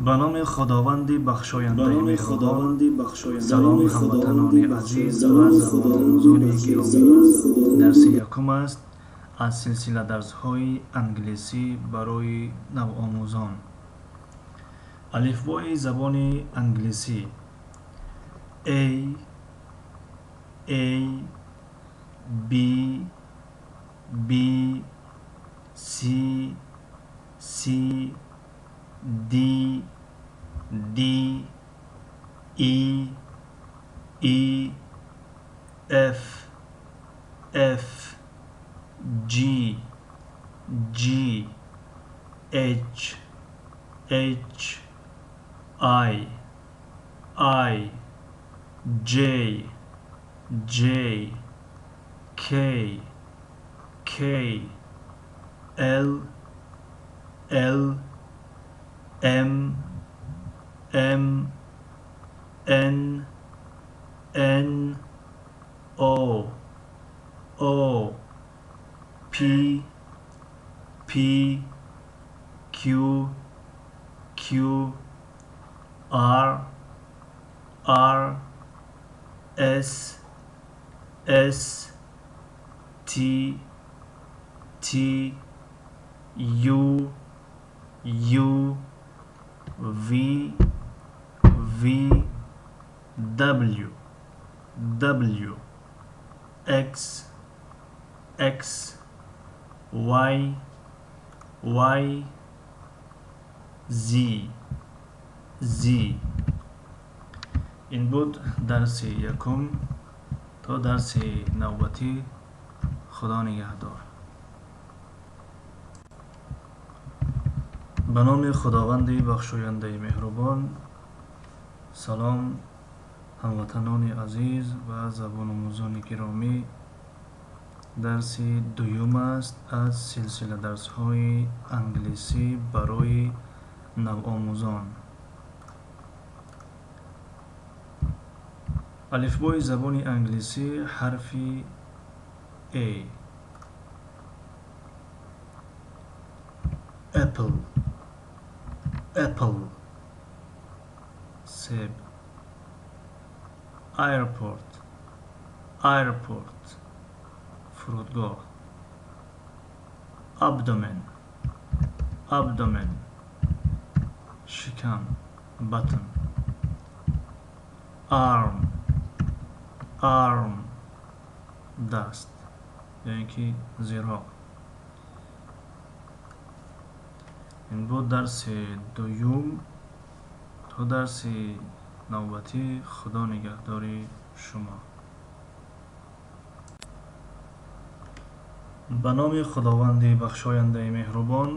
Ба номи Худованди Ба бахшояндаи номи меҳрубон. Худованди бахшояндаи Салом, меҳрубон. ҳамватанони азиз ва Салом, забономӯзони ҳамватанони гиромӣ. азиз. Дарси якум аст аз силсила дарсҳои англисӣ барои навомӯзон. Алифбои забони англисӣ: A, A, B, B, C, C, D, D, E, E, F, F, G, G, H, H, I, I, J, J, K, K, L, L, M, M, N, N, O, O, P, P, Q, Q, R, R, S, S, T, T, U, U, V, V, W, W, X, X, Y, Y, Z, Z. Ин буд дарси якум. То дарси навбатӣ, Худо нигаҳдор. Ба номи Худованди бахшояндаи меҳрубон. Салом, ҳамватанони азиз ва забономӯзони гиромӣ. Дарси дуюм аст аз силсила дарсҳои англисӣ барои навомӯзон. Алифбои забони англисӣ, ҳарфи A: Apple, apple, себ. Airport, airport, фурудгоҳ. Abdomen, abdomen, шикам, батн. Arm, arm, даст ё ин ки зироъ. Ин буд дарси дуюм. То дарси навбатӣ, Худо нигаҳдори шумо. Ба номи Худованди бахшояндаи меҳрубон.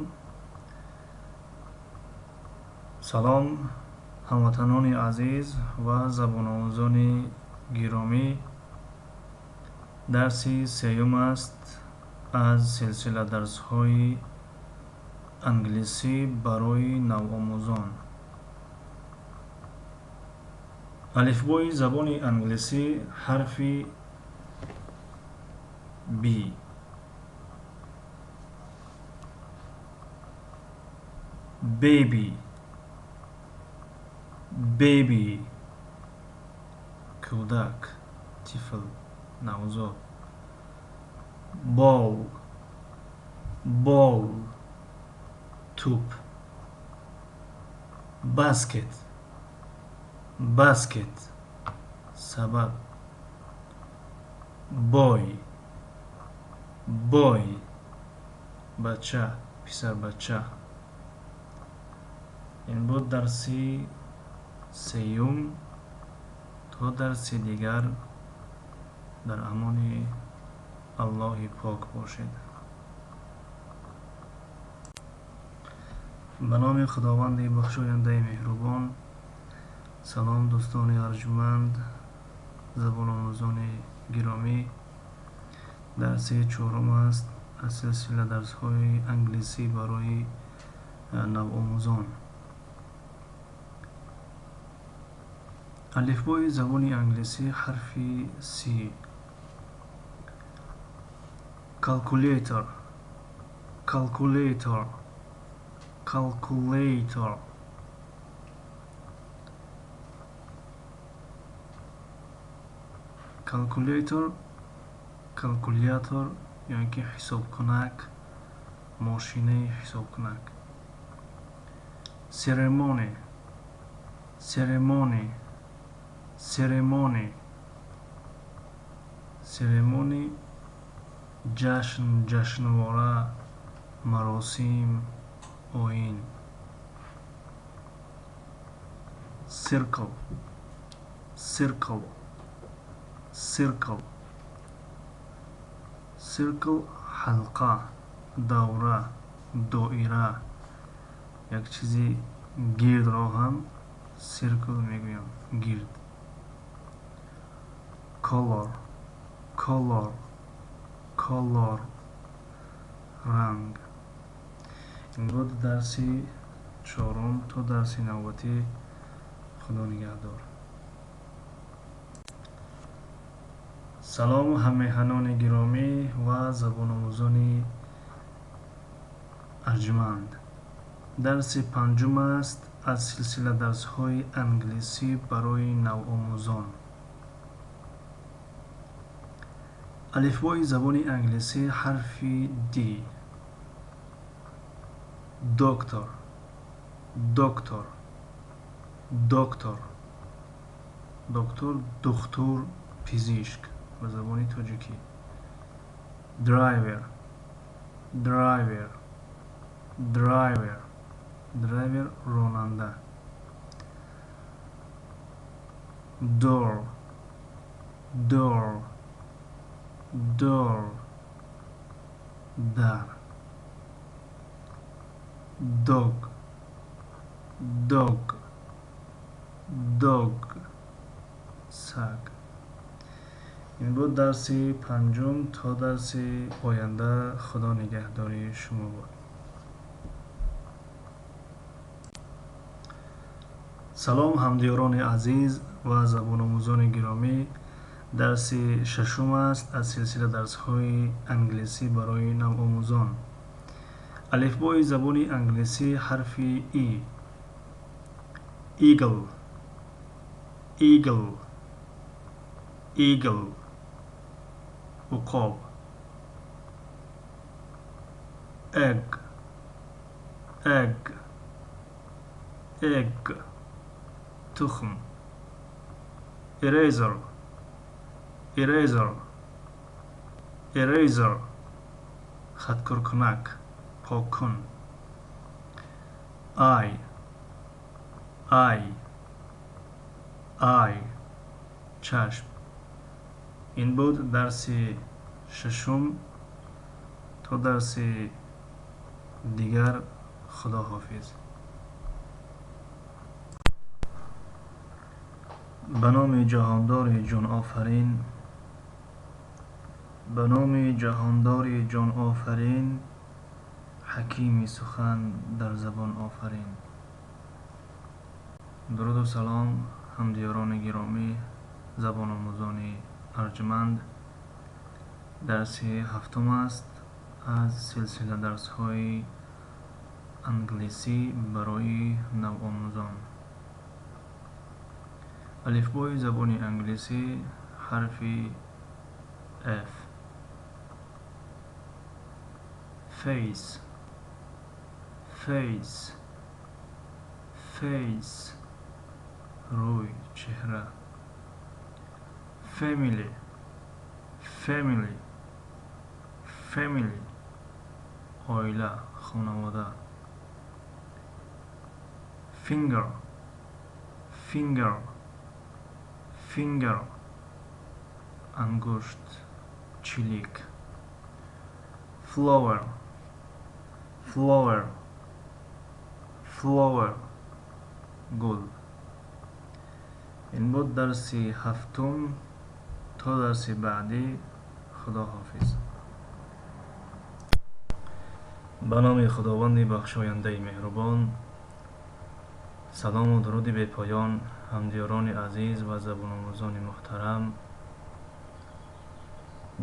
Салом, ҳамватанони азиз ва забономӯзони гиромӣ. Дарси сеюм аст аз силсила дарсҳои англисӣ барои навомӯзон. Алифбои забони англисӣ, ҳарфи B. Baby, baby, кӯдак, тифл, навзод. Ball, ball, тӯп. Basket, basket, сабад. Boy, boy, бача, писарбача. Ин буд дарси сеюм. То дарси дигар дар амони Аллоҳи пок бошед. Ба номи Худованди бахшояндаи меҳрубон. Салом, дӯстони арҷманд, забономӯзони гиромӣ. Дарси чорум аст аз силсила дарсҳои англисӣ барои навомӯзон. Алифбои забони англисӣ, ҳарфи C. Calculator, calculator, calculator. Calculator, калкулятор ё ин ки ҳисобкунак, мошинаи ҳисобкунак. Ceremony, ceremony, ceremony. Ceremony, ҷашн, ҷашнвора, маросим, оин. Circle, circle, circle. Circle, ҳалқа, давра, доира. Як чизи гирдро ҳам circle мегӯям, гирд. Color, color, color, ранг. Ин буд дарси чорум. То дарси навбатӣ Худо нигаҳдор. Салом, ҳаммеҳанони гиромӣ ва забономӯзони арҷманд. Дарси панҷум аст аз силсила дарсҳои англисӣ барои навомӯзон. Алифбои забони англисӣ, ҳарфи D. Doctor, doctor, doctor. Доктор, духтур, пизишк ба забони тоҷикӣ. Driver, driver, driver. Driver, ронанда. Door, door, door, дар. Dog, dog, dog, саг. Ин буд дарси панҷум. То дарси оянда Худо нигаҳдори шумо бод. Салом, ҳамдиёрони азиз ва забономӯзони гиромӣ. Дарси шашум аст аз силсила дарсҳои англисӣ барои навомӯзон. Алифбои забони англисӣ, ҳарфи E. Eagle, eagle, eagle, уқоб. Egg, egg, egg, тухм. Eraser, eraser, eraser, хаткоркунак, поккун. Eye, eye, eye, чашм. Ин буд дарси шашум. То дарси дигар Худоҳофиз. Ба номи ҷаҳондори ҷонофарин. Ба номи ҷаҳондори ҷонофарин, ҳакими сухан дар забон офарин. Дуруду салом. Ҳамдиёрони гиромӣ, забономӯзони арҷманд. Дарси ҳафтум аст аз силсила дарсҳои англисӣ барои навомӯзон. Алифбои забони англисӣ, ҳарфи F. Face, face, face, рӯй, чеҳра. Family, family, family, оила, хонавода. Finger, finger, finger, ангушт, чилик. Flower, flower, flower, гул. Ин буд дарси ҳафтум. То дарси баъдӣ, худоҳофиз. Ба номи Худованди бахшояндаи меҳрубон. Салому дуруди бепоён, ҳамдиёрони азиз ва забономӯзони муҳтарам.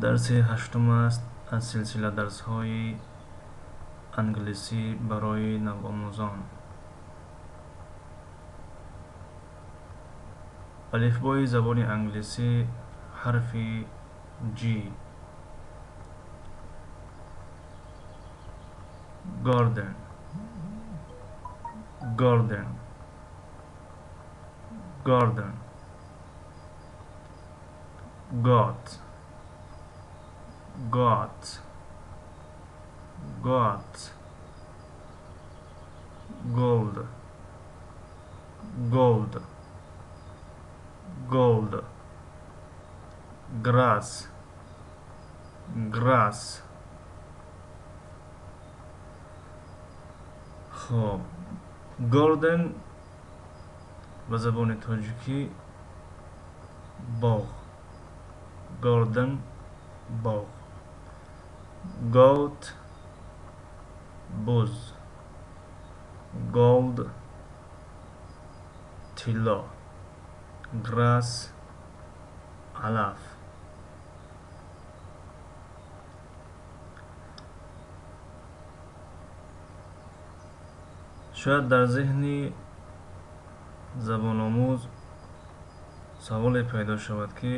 Дарси ҳаштум аст аз силсила дарсҳои англисӣ барои навомӯзон. Алифбои забони англисӣ, ҳарфи G. Garden, garden, garden. Got, got, got. Gold, gold, gold. Grass, grass. Хоб, garden ба забони тоҷикӣ боғ. Garden, боғ. Goat, буз. Gold, тилло. Grass, алаф. Шояд дар зеҳни забономӯз саволе пайдо шавад, ки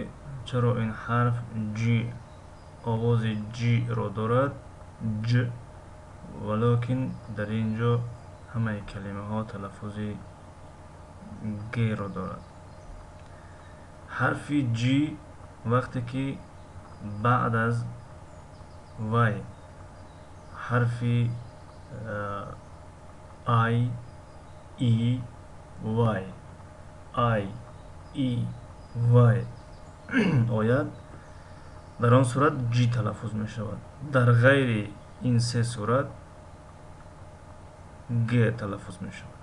чаро ин ҳарф G овози G-ро дорад, Ҷ, валокин дар ин ҷо ҳамаи калимаҳо талаффузи Г-ро дорад. Ҳарфи G вақте ки баъд аз вай ҳарфи I, E, Y, I, E, Y ояд, дар он сурат G талаффуз мешавад. Дар ғайри ин се сурат Г талаффуз мешавад.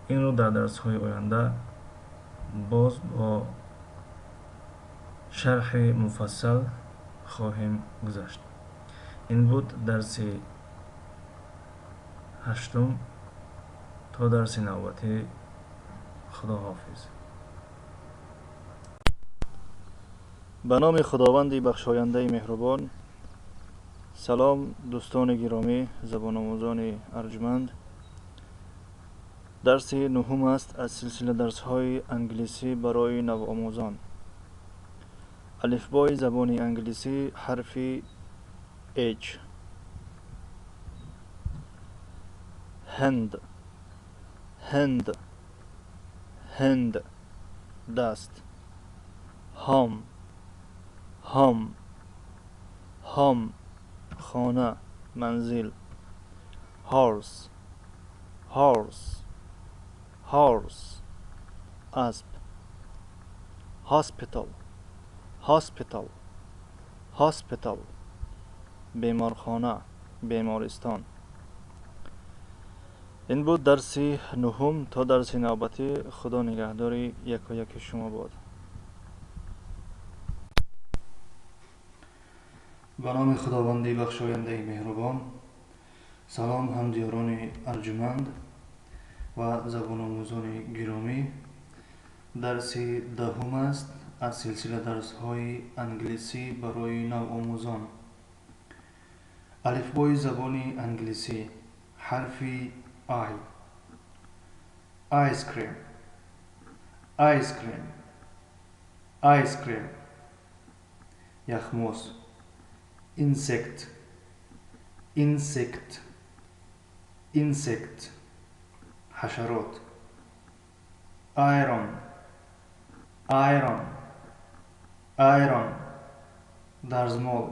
Инро дар дарсҳои оянда боз бо шарҳи муфассал хоҳем гузашт. Ин буд дарси ҳаштум. То дарси навбатӣ, худоҳофиз. Ба номи Худованди бахшояндаи меҳрубон. Салом, дӯстони гиромӣ, забономӯзони арҷманд. Дарси нуҳум аст аз силсила дарсҳои англисӣ барои навомӯзон. Алифбои забони англисӣ, ҳарфи H. Hand, hand, hand, даст. Home, home, home, хона, манзил. Horse, horse, horse, асп. Hospital, hospital, hospital, беморхона, бемористон. Ин буд дарси нуҳум. То дарси навбатӣ, Худо нигаҳдори якояки шумо бод. Ба номи Худованди бахшояндаи меҳрубон. Салом, ҳамдиёрони арҷуманд ва забономӯзони гиромӣ. Дарси даҳум аст аз силсила дарсҳои англисӣ барои навомӯзон. Алифбои забони англисӣ, ҳарфи I. Ice cream, ice cream, ice cream. Яхмоз. Insect, insect, insect. Ҳашарот. Iron, iron, iron. Дарзмол,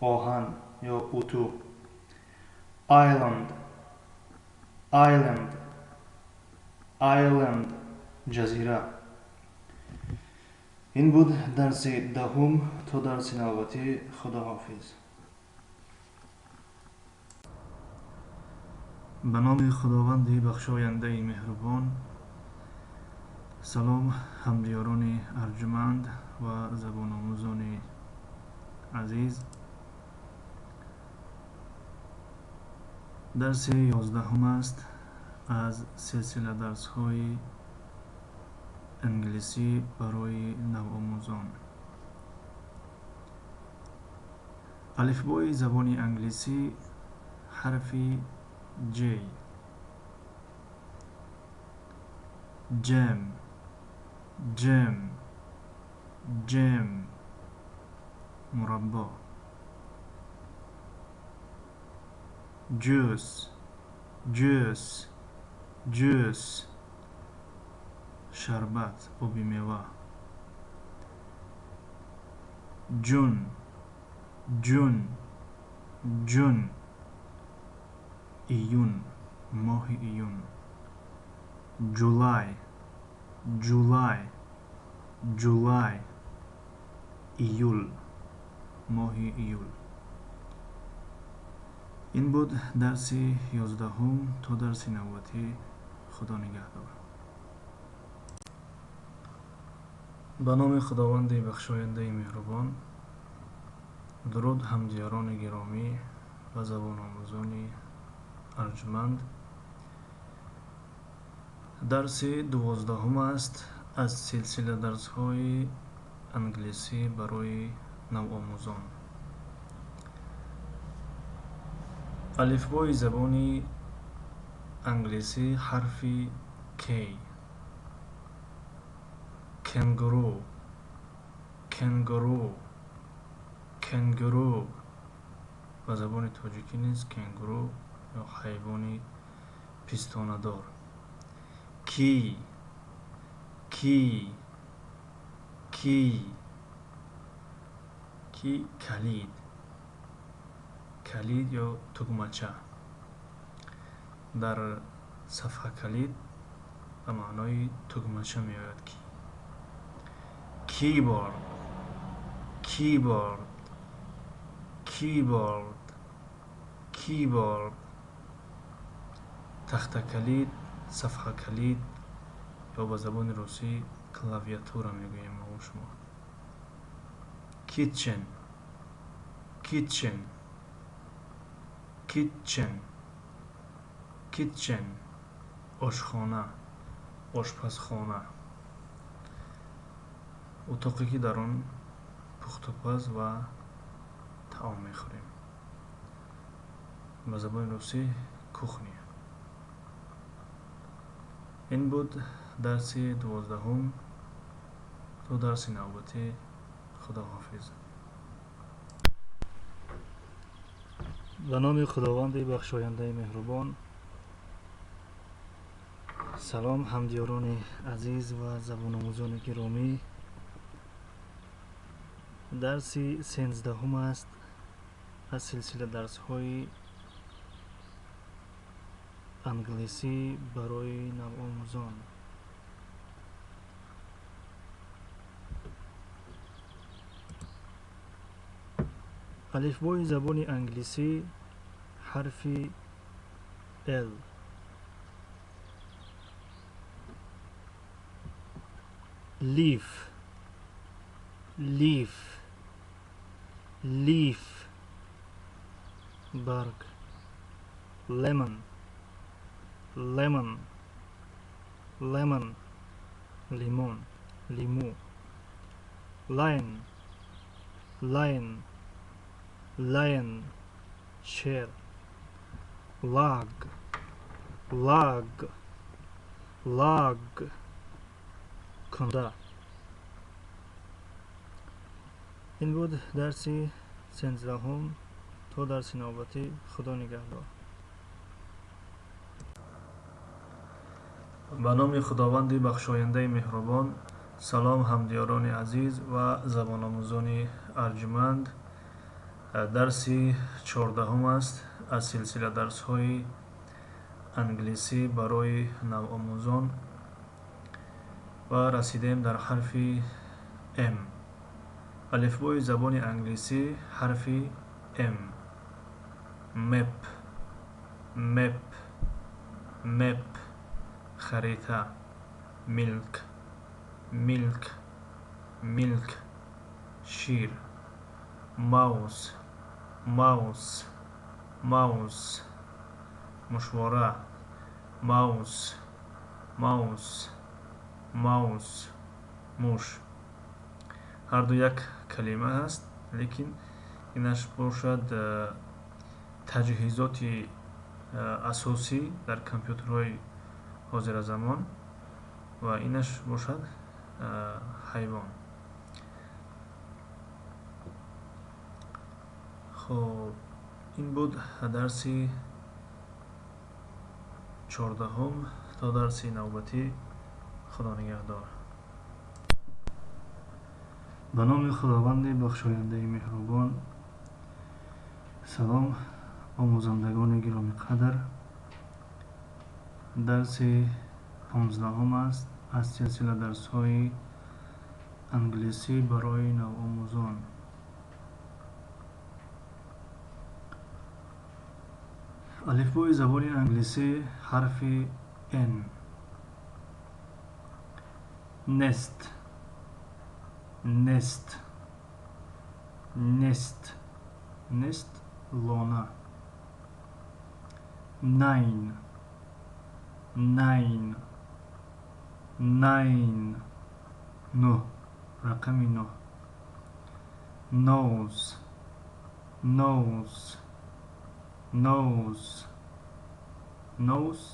оҳан ё утӯ. Island, island, island. Ҷазира. Ин буд дарси даҳум. То дарси навбатӣ, худоҳофиз. Ба номи Худованди бахшояндаи меҳрубон. Салом, ҳамдиёрони арҷуманд ва забономӯзони азиз. Дарси 11-ум аст аз силсила дарсҳои англисӣ барои навомӯзон. Алифбои забони англисӣ, ҳарфи J. Jam, jam, jam. Мураббо. Juice, juice, juice. Шарбат, оби мева. June, June, June. Июн, моҳи июн. July, July, July. Июл, моҳи июл. Ин буд дарси 11-ум. То дарси навбатӣ, худо нигаҳдор. Ба номи Худованди бахшояндаи меҳрубон. Дуруд, ҳамдиёрони гиромӣ ва забономӯзони арҷманд. Дарси 12-ум аст аз силсила дарсҳои англисӣ барои навомӯзон. Алифбои забони англисӣ, ҳарфи K. Kangaroo, kangaroo, kangaroo. Ба забони тоҷикӣ низ кенгуру ё ҳайвони пистонадор. Key, key, key. Key, калид, калид ё тугмача. Дар сафҳакалид ба маънои тугмача меояд key. Keyboard, keyboard, keyboard, keyboard. Тахтакалид, сафҳакалид ё ба забони русӣ клавиатура мегӯем мо шумо. Kitchen, kitchen, kitchen, kitchen. Ошхона, ошпазхона, утоқе ки дар он пухтупаз ва таом мехӯрем. Ба забони русӣ кухня. Ин буд дарси 12-ум. То дарси навбатӣ, худоҳофиз. Ба номи Худованди бахшояндаи меҳрубон. Салом, ҳамдиёрони азиз ва забономӯзони гиромӣ. Дарси 13-ум аст аз силсила дарсҳои англисӣ барои навомӯзон. Алифбои забони англисӣ, ҳарфи L. Leaf, leaf, leaf. Барг. Lemon, lemon, lemon. Лимон. Лимӯ. Lion, lion, lion, шер. Log, log, log, кунда. Ин буд дарси 13-ум. То дарси навбатӣ, Худо нигаҳдор. Ба номи Худованди бахшояндаи меҳрубон. Салом, ҳамдиёрони азиз ва забономӯзони арҷманд. Дарси 14-ум аст аз силсила дарсҳои англисӣ барои навомӯзон ва расидем дар ҳарфи М. Алифбои забони англисӣ, ҳарфи М. Map, map, map, харита. Milk, milk, milk, шир. Mouse, mouse, mouse, мушвора. Mouse, mouse, mouse, муш. Ҳарду як калима ҳаст, лекин инаш бошад таҷҳизоти асосӣ дар компютерҳои ҳозиразамон ва инаш бошад ҳайвон. Хоб, ин буд дарси 14-ум. То дарси навбатӣ, Худо нигаҳдор. Ба номи Худованди бахшояндаи меҳрубон. Салом, омӯзандагони гиромиқадр. Дарси 15-ум аст аз силсила дарсҳои англисӣ барои навомӯзон. Алифбои забони англисӣ, ҳарфи Н. Nest, nest, nest, nest, лона. Nine, nine, nine, нӯҳ, рақами 9. Nose, nose, nose, nose,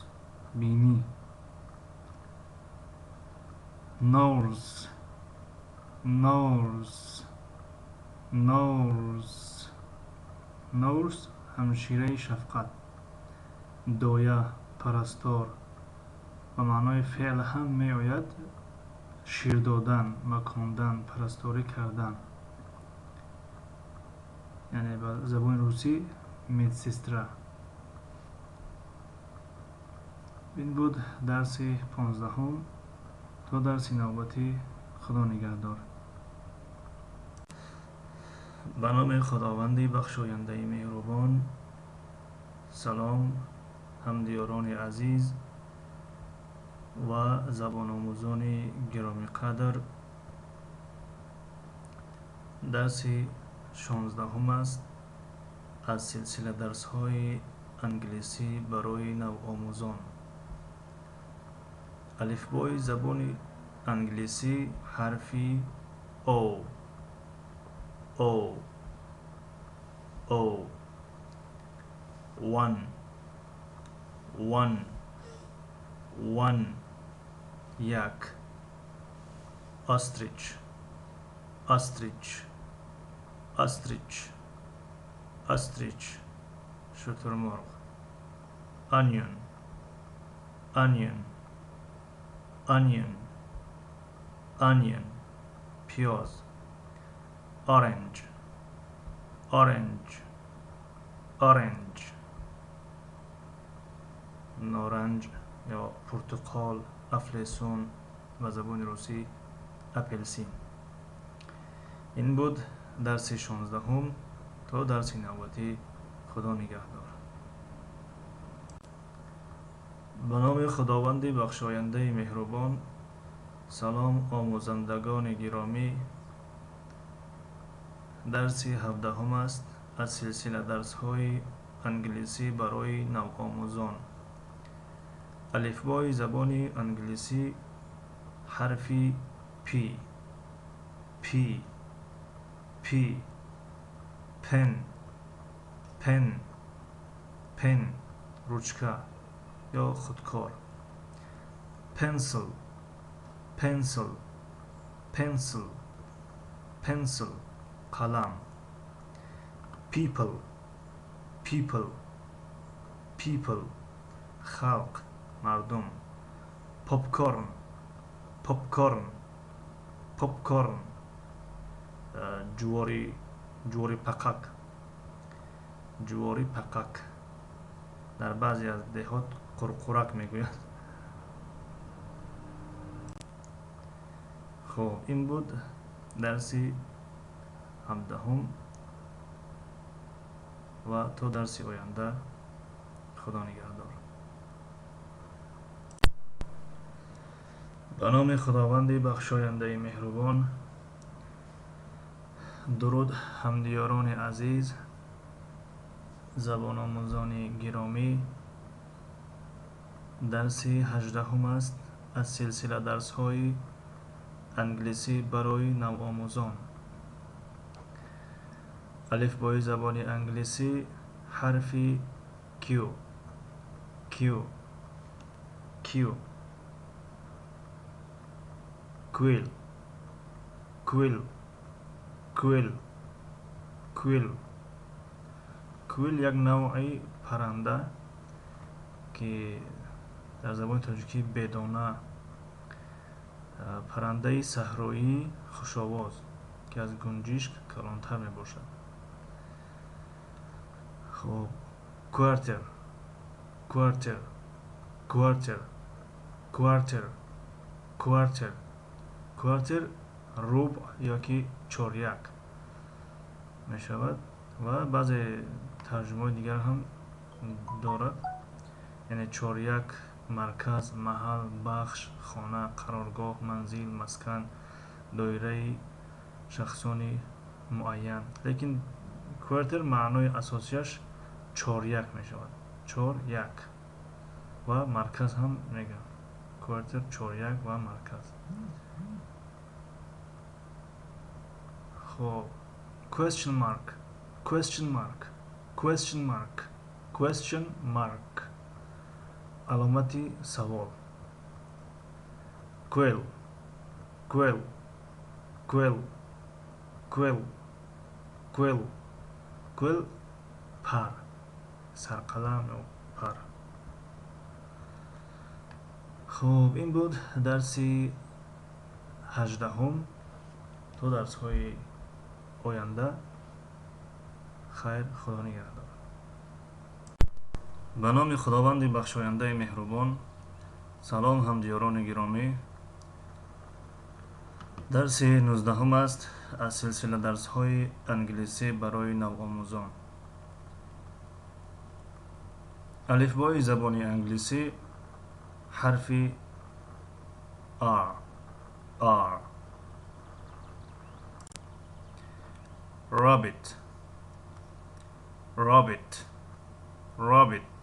бинӣ. Nurse, nurse, nurse, nurse, ҳамшираи шафқат, доя, парастор. Ба маънои феъл ҳам меояд: шир додан, макондан, парасторӣ кардан, яъне ба забони русӣ медсестра. Ин буд дарси 15-ум. То дарси навбатӣ, Худо нигаҳдор. Ба номи Худованди бахшояндаи меҳрубон. Салом, ҳамдиёрони азиз ва забономӯзони гиромиқадр. Дарси 16-ум аст аз силсила дарсҳои англисӣ барои навомӯзон. Алифбои забони англисӣ, ҳарфи О. О, О. One, one, one, як. Ostrich, ostrich, ostrich, ostrich, шутурмурғ. Onion, onion, onion, onion, пиёз. Orange, orange, orange, норанҷ ё пуртуқол, афлесун, ба забони русӣ апелсин. Ин буд дарси 16-ум. То дарси навбатӣ, Худо нигаҳдор. Ба номи Худованди бахшояндаи меҳрубон. Салом, омӯзандагони гиромӣ. Дарси 17-ум аст аз силсила дарсҳои англисӣ барои навомӯзон. Алифбои забони англисӣ, ҳарфи P, P, P. Pen, pen, pen. Ручка ё худкор. Pencil, pencil, pencil, pencil. Қалам. People, people, people. Халқ, мардум. Popcorn, popcorn, popcorn. Ҷувори, ҷувори пақак, ҷувори пақак. Дар баъзе аз деҳот қурқурак мегӯянд. Хуб, ин буд дарси 17 ва то дарси оянда Худо нигаҳдор. Ба номи Худованди бахшояндаи меҳрубон. Дуруд, ҳамдиёрони азиз, забономӯзони гиромӣ. Дарси 18 аст аз силсила дарсҳои англисӣ барои навомӯзон. Алифбои забони англисӣ, ҳарфи Q, Q, Q. Quill, quill, quill, quill. Quill як навъи парранда, ки дар забони тоҷикӣ бедона, паррандаи саҳроии хушовоз, ки аз гунҷишк калонтар мебошад. Хуб, quarter, quarter, quarter, quarter, quarter. Quarter рубъ ёки чоряк мешавад ва баъзе тарҷумаҳои дигар ҳам дорад, яъне чоряк, марказ, маҳал, бахш, хона, қароргоҳ, манзил, маскан, доираи шахсони муайян. Лекин quarter маънои асосияш чоряк мешавад, чор як ва марказ ҳам мегӯянд. Quarter, чоряк ва марказ. Хоб, question mark, question mark, question mark, question mark. Аломати савол. Quail, quail, quail, quail, quail. Quail пар, сарқалам ё пар. Хуб, ин буд дарси 18. То дарсҳои оянда хайр, Худо нигаҳдор. Ба номи Худованди бахшояндаи меҳрубон. Салом, ҳамдиёрони гиромӣ. Дарси 19 аст аз силсила дарсҳои англисӣ барои навомӯзон. Алифбои забони англисӣ, ҳарфи R, R. Rabbit, rabbit, rabbit.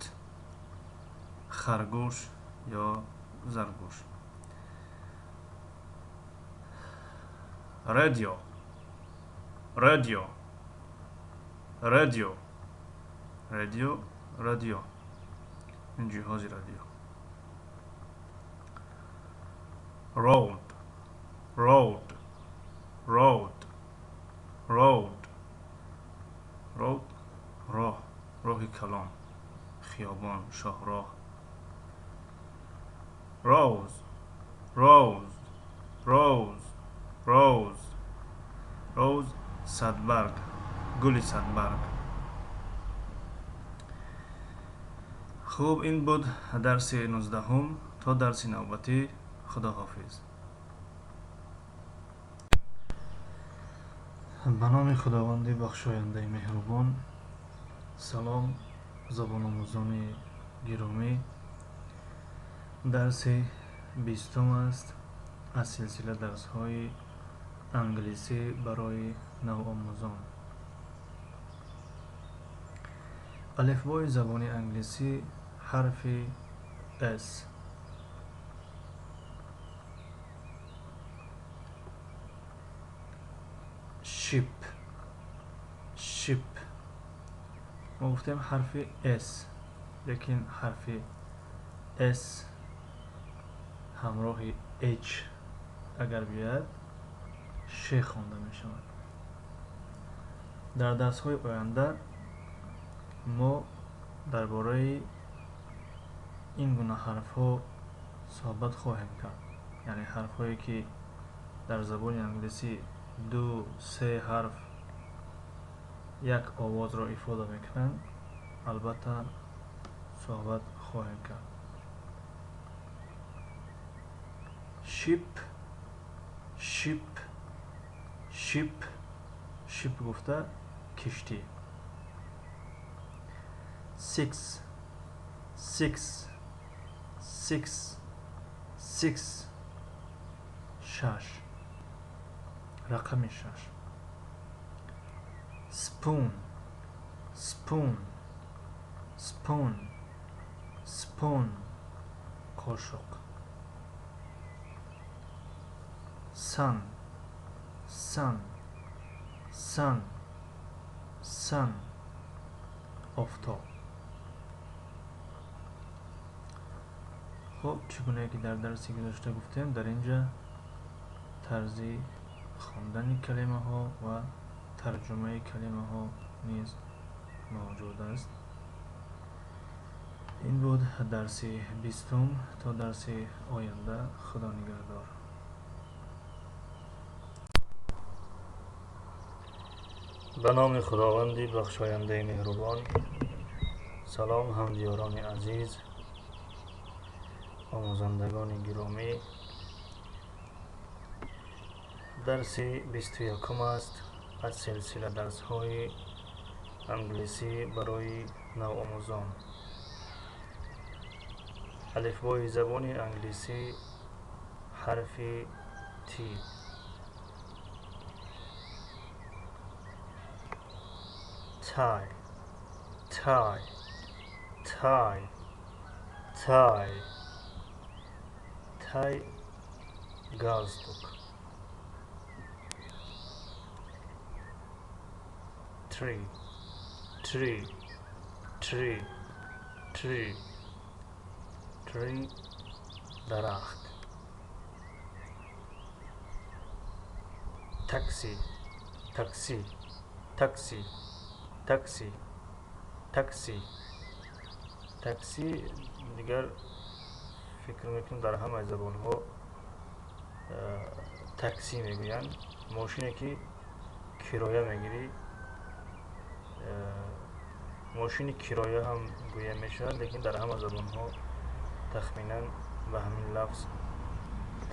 Харгӯш ё заргӯш. Radio, radio, radio. Radio, радио, ин ҷиҳози радио. Road, road, road, road. Road, роҳ, роҳи калон, хиёбон, шоҳроҳ. Rose, rose, rose, rose. Rose, садбарг, гули садбарг. Хуб, ин буд дарси 19. То дарси навбатӣ худоҳофиз. Ба номи Худованди бахшояндаи меҳрубон. Салом, забономӯзони гиромӣ. Дарси 20 аст аз силсила дарсҳои англисӣ барои навомӯзон. Алифбои забони англисӣ, ҳарфи S. Ship, ship. Мо гуфтем ҳарфи S, лекин ҳарфи S ҳамроҳи H агар биёяд, ш хонда мешавад. Дар дарсҳои оянда мо дар бораи ин гуна ҳарфҳо суҳбат хоҳем кард. Яъне ҳарфҳое ки дар забони англисӣ ду, се ҳарф як овозро ифода мекунанд, албатта суҳбат хоҳем кард. Ship, ship, ship, ship гуфта киштӣ. Six, six, six, six, шаш, рақами шаш. Spoon, spoon, spoon, spoon, қошуқ. Sun, sun, sun, sun, офтоб. Хуб, чӣ гунае ки дар дарси гузашта гуфтем, дар ин ҷа тарзи хондани калимаҳо ва тарҷумаи калимаҳо низ мавҷуд аст. Ин буд дарси 20. То дарси оянда Худо нигаҳдор. Ба номи Худованди бахшояндаи меҳрубон. Салом ҳамдиёрони азиз, омӯзандагони гиромӣ. Дарси 21 аст аз силсила дарсҳои англисӣ барои навомӯзон. Алифбои забони англисӣ ҳарфи T. Tie, tie, tie, tie, tie, галстук. Tree, tree, tree, tree, tree, дарахт. Taxi, taxi, taxi, taxi, taxi, такси. Дигар фикр мекунам дар ҳамаи забонҳо такси мегӯянд. Мошине ки кироя мегирӣ, мошини кироя ҳам гӯя мешавад, лекин дар ҳама забонҳо тахминан ба ҳамин лафз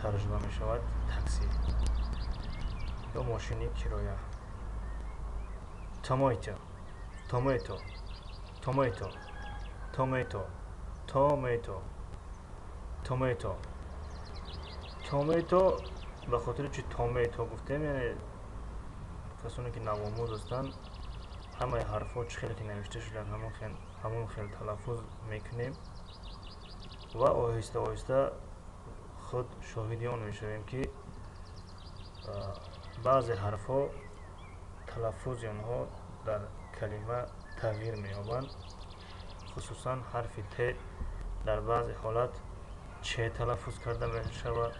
тарҷума мешавад такси ё мошини кироя. Tomato, tomato, tomato, tomato, tomato, tomato, tomato. Ба хотири чи tomato гуфтем, яъне касоне ки навомӯз ҳастанд, ҳамаи ҳарфҳо чӣ хеле ки навишта шудаанд, ҳамон хел талаффуз мекунем ва оҳиста оҳиста худ шоҳиди он мешавем, ки баъзе ҳарфҳо талаффузи онҳо дар калима тағйир меёбанд. Хусусан ҳарфи Т дар баъзе ҳолат ч талаффуз карда мешавад,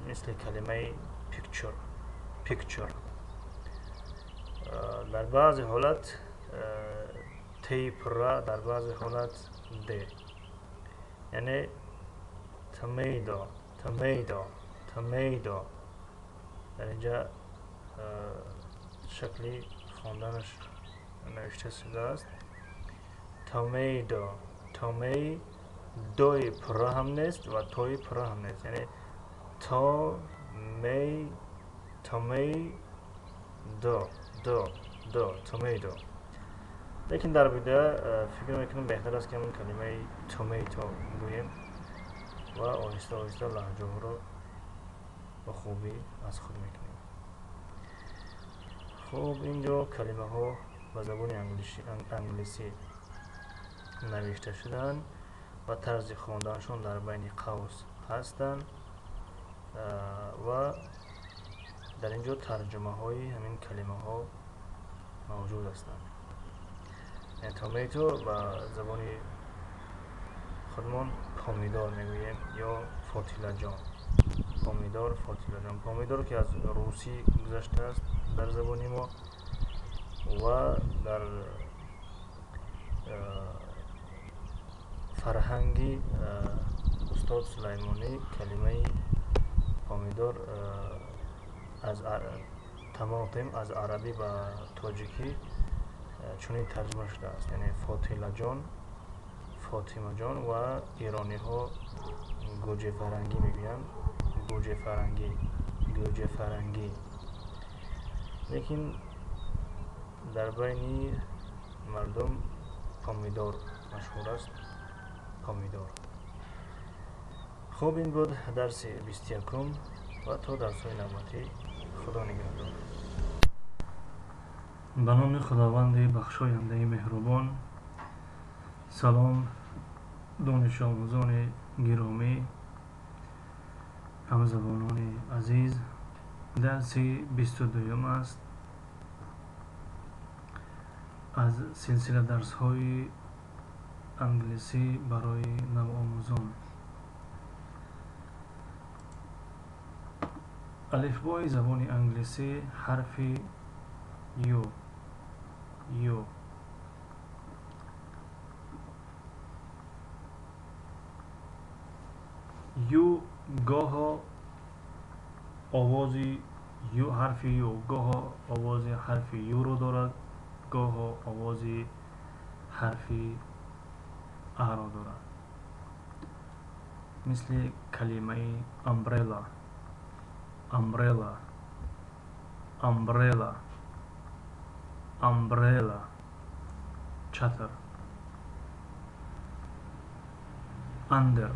мисли калимаи picture, picture. Дар баъзе ҳолат Т пурра, дар баъзе ҳолат Д, яъне tomato, tomato, tomato. Дар инҷа шакли хонданаш навишта шудааст. Tomato, tomei, дои пурра ҳам нест ва тои пурра ҳам нест, яъне томей, томей, до, до, до, tomato. Лекин дар видео фикр мекунам беҳтар аст ки ҳамон калимаи tomato гӯем ва оҳиста оҳиста лаҳҷаҳоро ба хубӣ аз худ мекунем. Хуб, инҷо калимаҳо ба забони англисӣ навишта шудаанд ва тарзи хонданашон дар байни қавс ҳастанд ва Дар ин ҷо тарҷумаҳои ҳамин калимаҳо мавҷуд ҳастанд. Tomato ба забони худмон помидор мегӯем ё фотилаҷон. Помидор, фотилаҷон. Помидор ки аз русӣ гузаштааст дар забони мо ва дар фарҳанги устод Сулаймонӣ калимаи помидор аз тамотим аз арабӣ ба тоҷикӣ чунин тарҷума шудааст, яъне фотилаҷон, фотимаҷон ва эрониҳо гӯҷафарангӣ мегӯянд, гӯҷафарангӣ, гӯҷафарангӣ. Лекин дар байни мардум помидор машҳур аст, помидор. Хуб, ин буд дарси 21 ва то дарсҳои навбатӣ Худо нигаҳдор. Ба номи Худованди бахшояндаи меҳрубон. Салом донишомӯзони гиромӣ, ҳамзабонони азиз. Дарси 22 аст аз силсила дарсҳои англисӣ барои навомӯзон. Алифбои забони англисӣ ҳарфи Ю, Ю. Ю гоҳо овози Ю, ҳарфи Ю гоҳо овози ҳарфи Юро дорад, гоҳо овози ҳарфи Аро дорад. Мисли калимаи umbrella, umbrella, umbrella, umbrella, чатр. Under,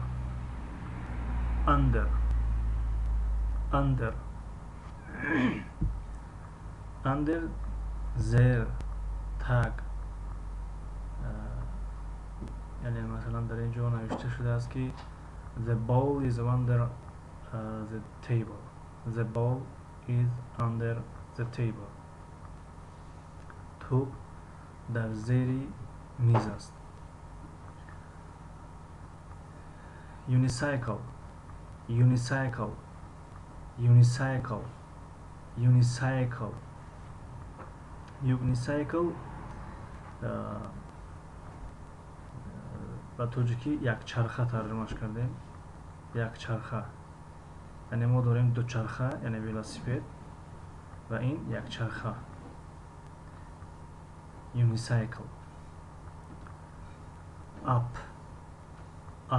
under, under, under, зер, таг. Яъне масалан дар ин ҷо навишта шудааст ки the ball is under the table. The ball is under the table. Тӯп дар зери миз аст. Unicycle, unicycle, unicycle, unicycle. Unicycle ба тоҷикӣ якчарха тарҷумаш кардем. Якчарха. Яъне мо дорем дучарха, яъне велосипед, ва ин якчарха. Unicycle. Up,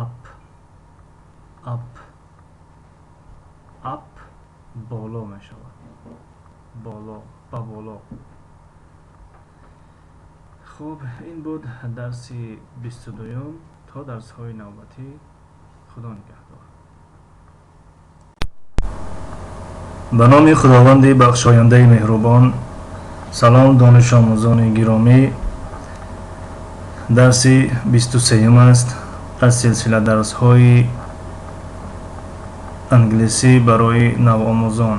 up, up, up боло мешавад. Боло, ба боло. Хуб, ин буд дарси 22. То дарсҳои навбатӣ Худо нигаҳдор. Ба номи Худованди бахшояндаи меҳрубон. Салом донишомӯзони гиромӣ. Дарси 23 аст аз силсила дарсҳои англисӣ барои навомӯзон.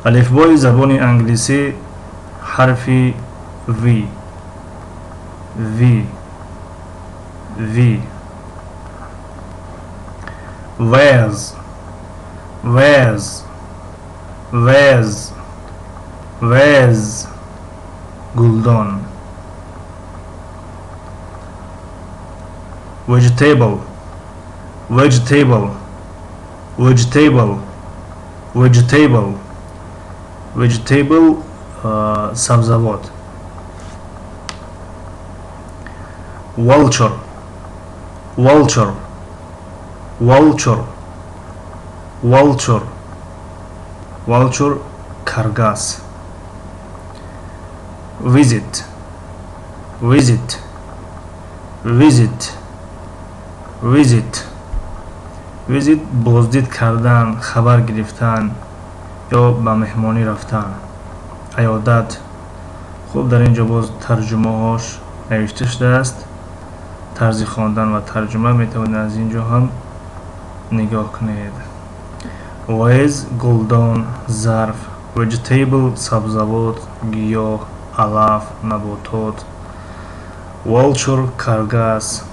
Алифбои забони англисӣ ҳарфи V, V, V. Vase, vase, vase, vase, гулдон. Vegetable, vegetable, vegetable, vegetable, vegetable, сабзавот. Vulture, vulture, vulture, vulture, vulture, каргас. Visit, visit, visit, visit, visit, боздид кардан, хабар гирифтан ё ба меҳмонӣ рафтан, аёдат. Хуб, дар ин ҷо боз тарҷумаҳош навишта шудааст. Тарзи хондан ва тарҷума метавонед аз ин ҷо ҳам нигоҳ кунед. Vase гулдон, зарф. Vegetable сабзавот, гиёҳ, алаф, наботот. Vulture каргас.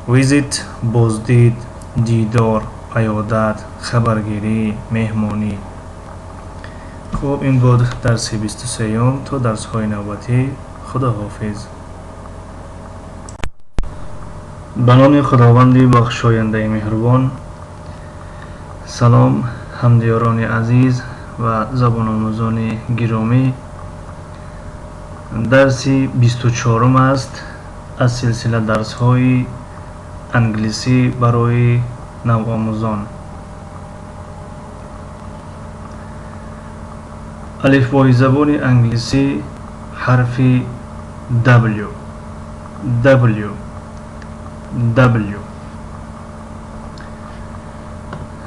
Visit боздид, дидор, аёдат, хабаргирӣ, меҳмонӣ. Хуб, ин буд дарси 23-юм. То дарсҳои навбатӣ, худоҳофиз. Ба номи Худованди бахшояндаи меҳрубон. Салом, ҳамдиёрони азиз ва забономӯзони гиромӣ. Дарси 24-ум аст аз силсила дарсҳои англисӣ барои навомӯзон. Алифбои забони англисӣ ҳарфи W, W, W.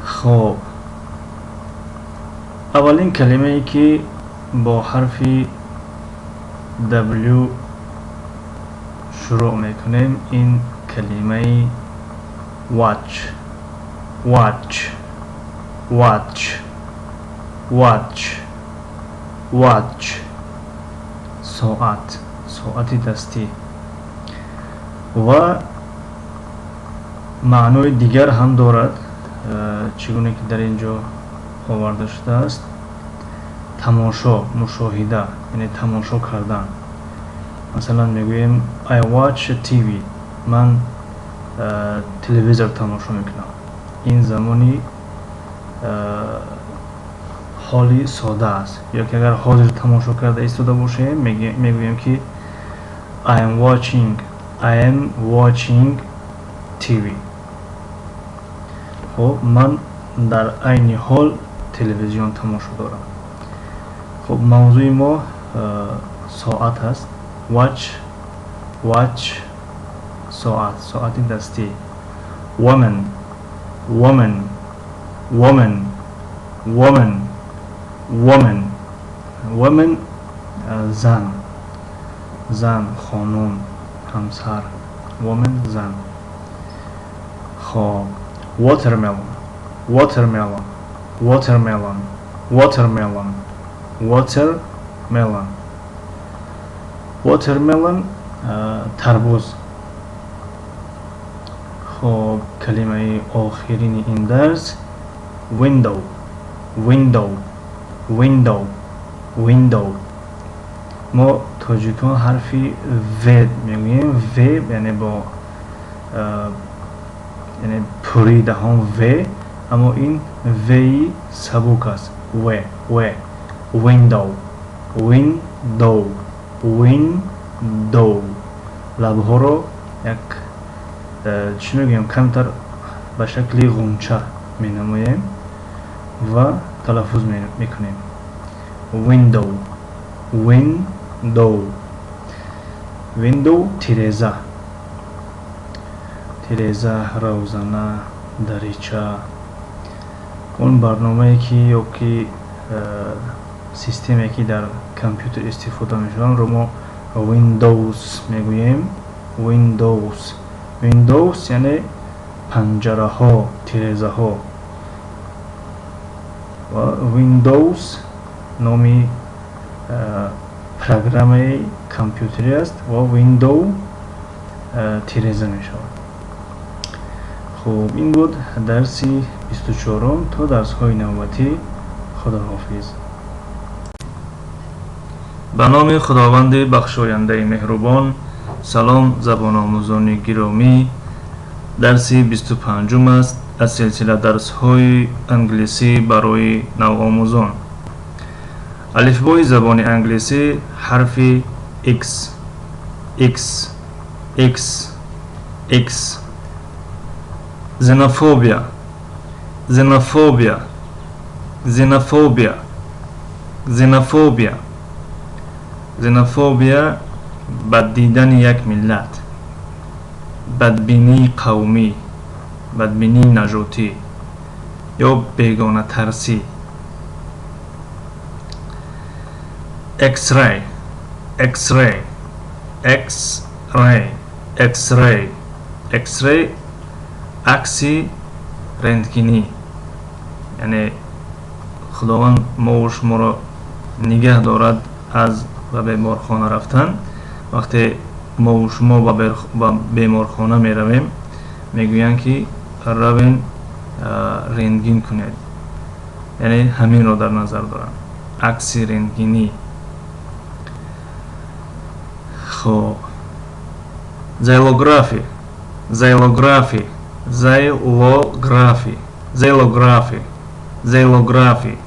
Хоб, аввалин калимае ки бо ҳарфи W шурӯъ мекунем, ин калимаи watch, watch, watch, watch, watch. Соат, соати дастӣ. Ва маънои дигар ҳам дорад, чӣ гуна ки дар ин ҷо оварда шудааст: тамошо, мушоҳида, яъне тамошо кардан. Масалан, мегӯем I watch TV, ман телевизор тамошо мекунам. Ин замони ҳоли сода аст. Ё ки агар ҳозир тамошо карда истода бошем, мегӯем ки I am watching, I am watching TV. Хуб, ман дар айни ҳол телевизион тамошо дорам. Хуб, мавзӯи мо соат аст. Watch, watch, соат, соати дастӣ. Woman, woman, woman, woman, woman, woman, зан, зан, хонум, ҳамсар. Woman, зан. Хоб, watermelon, watermelon, watermelon, watermelon, watermelon, watermelon, тарбуз. Хоб, калимаи охирини ин дарс window, window, window, window. Мо тоҷикон ҳарфи в мегӯем, в, яъне бо яъне пурии даҳон в, аммо ин в-и сабук аст. В, в, window, window, window. Лабҳоро як чӣ мегӯем, камтар ба шакли ғунча менамоем ва талаффуз мекунем. Window, window, window, тиреза, тиреза, равзана, дарича. Он барномае ки ё ки системае ки дар компютер истифода мешаванд, мо Windows мегӯем. Windows, Windows яъне панҷараҳо, тирезаҳо. Ва Windows номи программаи компютерӣ аст ва window тиреза мешавад. Хуб, ин буд дарси 24-ум. То дарсҳои навбатӣ, худоҳофиз. Ба номи Худованди бахшояндаи меҳрубон. Салом, забономӯзони гиромӣ. Дарси 25-ум аст аз силсила дарсҳои англисӣ барои навомӯзон. Алифбои забони англисӣ ҳарфи X, X, X, X. Xenophobia, xenophobia, xenophobia, xenophobia. Xenophobia бад дидани як миллат, бадбинии қавмӣ, бадбинии нажотӣ ё бегонатарсӣ. X-ray, X-ray, X-ray, X-ray, X-ray, акси рентгенӣ, яъне Худованд мову шуморо нигаҳ дорад аз ба беморхона рафтан. Вақте мову шумо ба беморхона меравем, мегӯянд ки равен рентген кунед, яъне ҳаминро дар назар доранд, акси рентгенӣ. Хоб, xylography, xylography, xylography, xylography, xylography,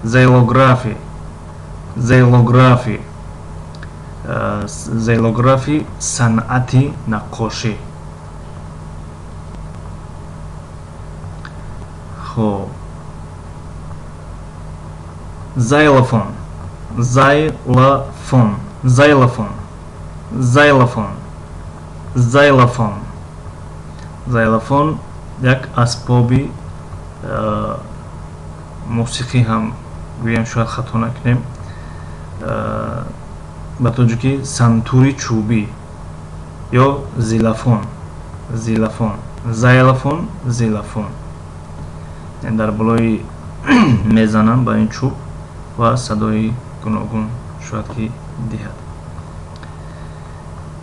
xylography, xylography, xylography санъати наққошӣ. Хоб, xylophone, xylophone, xylophone, xylophone, xylophone. Xylophone як асбоби мусиқӣ ҳам гӯям, шояд хато накунем, ба тоҷикӣ сантури чӯбӣ ё зилафон, зилафон, xylophone, зилафон. Дар болои мезанам ба ин чӯб ва садои гуногун шояд ки диҳад.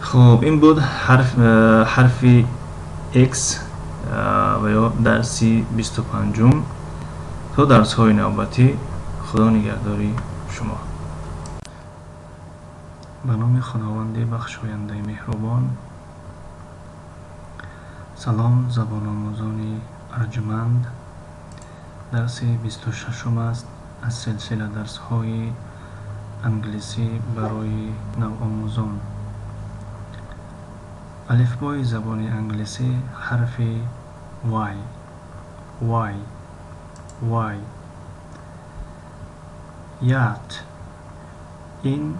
Хуб, ин буд ҳарфи X ва ё дарси 25-ум. То дарсҳои навбатӣ Худо нигаҳдори шумо. Ба номи Худованди бахшояндаи меҳрубон. Салом, забономӯзони арҷманд. Дарси 26-ум аст аз силсила дарсҳои англисӣ барои навомӯзон. Алифбои забони англисӣ ҳарфи Y, Y, Y. Yacht ин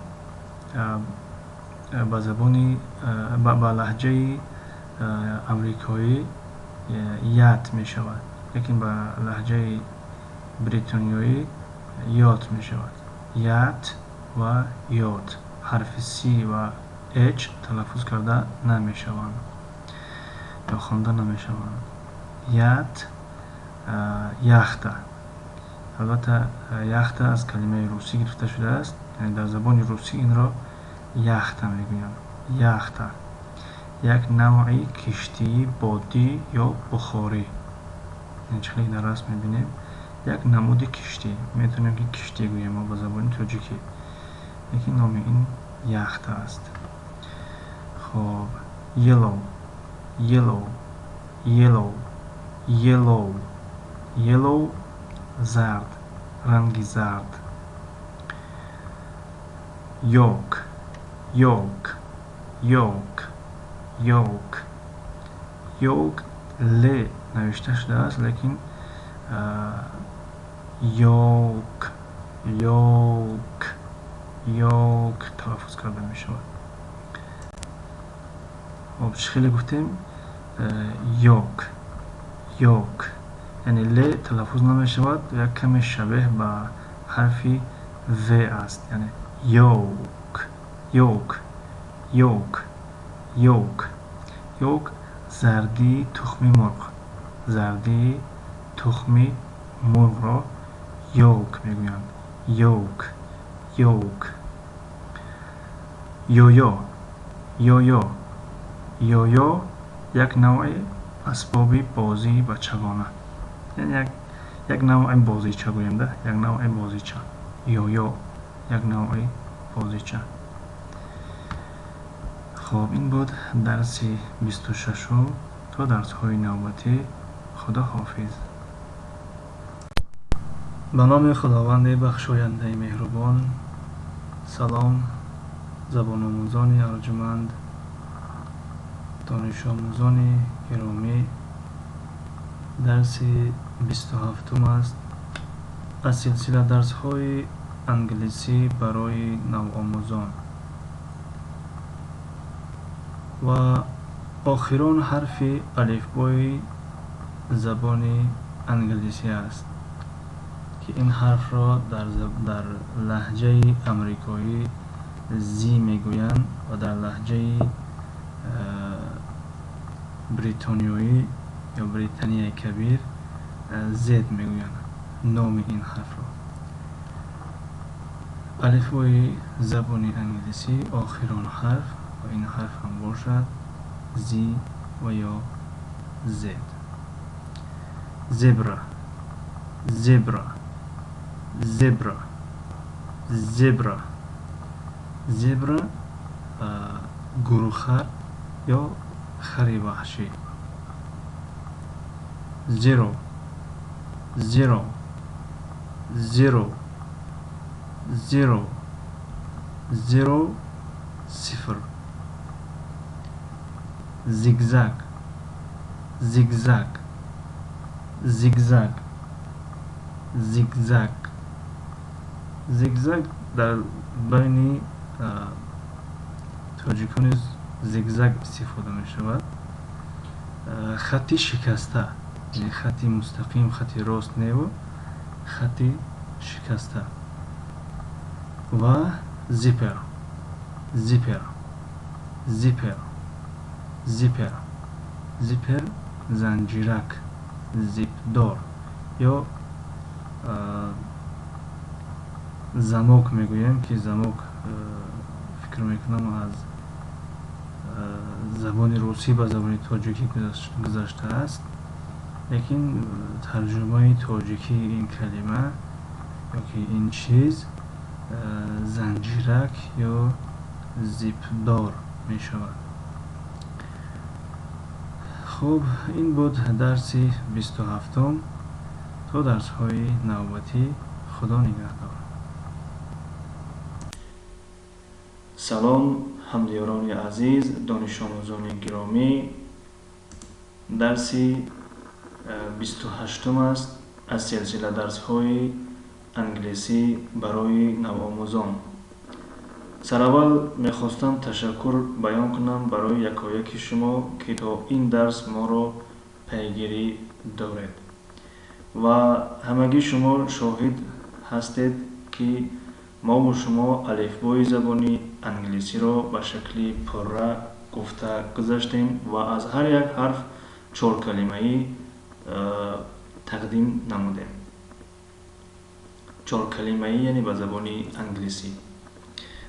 ба забони ба лаҳҷаи амрикоӣ yacht мешавад, лекин ба лаҳҷаи бритониёӣ yacht мешавад. Yacht ва yacht, ҳарфи C ва H талаффуз карда намешаванд ё хонда намешаванд. Yacht, яхта. Албатта, яхта аз калимаи русӣ гирифта шудааст, яъне дар забони русӣ инро яхта мегӯянд. Яхта як навъи киштии бодӣ ё бухорӣ. Чӣ хеле дар расм мебинем, як намуди киштӣ, метавонем ки киштӣ гӯем мо ба забони тоҷикӣ, лекин номи ин яхта аст. Хоб, yellow, yellow, yellow, yellow, yellow, зард, ранги зард. Yolk, yolk, yolk, yolk, yolk. Л навишта шудааст, лекин yolk, yolk, yolk талаффуз карда мешавад. Хоб, чӣ хеле гуфтем, yolk, yolk, яъне л талаффуз намешавад, як каме шабеҳ ба ҳарфи в аст, яъне yolk, yolk, yolk, yolk, yolk, зардии тухми мурғ, зардии тухми мурғро yolk мегӯянд. Yolk, yolk. Yo-yo, yo-yo, yo-yo як навъи асбоби бозии бачагона, яъне як навъи бозича гӯем да, як навъи бозича. Yo-yo як навъи бозича. Хоб, ин буд дарси 26-ум. То дарсҳои навбатӣ Худо ҳофиз. Ба номи Худованди бахшояндаи меҳрубон. Салом, забономӯзони арҷуманд, донишомӯзони гиромӣ. Дарси 27-ум аст аз силсила дарсҳои англисӣ барои навомӯзон ва охирон ҳарфи алифбои забони англисӣ аст, ки ин ҳарфро дар лаҳҷаи амрикоӣ Z мегӯянд ва дар лаҳҷаи бритониёӣ ё Британияи Кабир Z мегӯянд номи ин ҳарфро. Алифбои забони англисӣ охирон ҳарф ва ин ҳарф ҳам бошад Z ва ё Z. Zebra, zebra, zebra, zebra. Zebra гурухар ё хари ваҳшӣ. Zero, zero, zero, zero, zero, сифр. Zigzag, zigzag, zigzag, zigzag. Зигзаг дар байни тоҷикон низ зигзаг истифода мешавад. Хати шикаста, яъне хати мустақим, хати рост неву хати шикаста. Ва zipper, zipper, zipper, zipper. Zipper занҷирак, зипдор ё замок мегӯем, ки замок, фикр мекунам, аз забони русӣ ба забони тоҷикӣ гузаштааст, лекин тарҷумаи тоҷикии ин калима ёки ин чиз занҷирак ё зипдор мешавад. Хуб, ин буд дарси 27-ум. То дарсҳои навбатӣ Худо нигаҳдор. Салом, ҳамдиёрони азиз, донишомӯзони гиромӣ. Дарси 28-ум аст аз силсила дарсҳои англисӣ барои навомӯзон. Сараввал мехостам ташаккур баён кунам барои якояки шумо, ки то ин дарс моро пайгирӣ доред. Ва ҳамагӣ шумо шоҳид ҳастед, ки мову шумо алифбои забони англисиро ба шакли пурра гуфта гузаштем ва аз ҳар як ҳарф чор калимаӣ тақдим намудем. Чор калимаӣ, яъне ба забони англисӣ.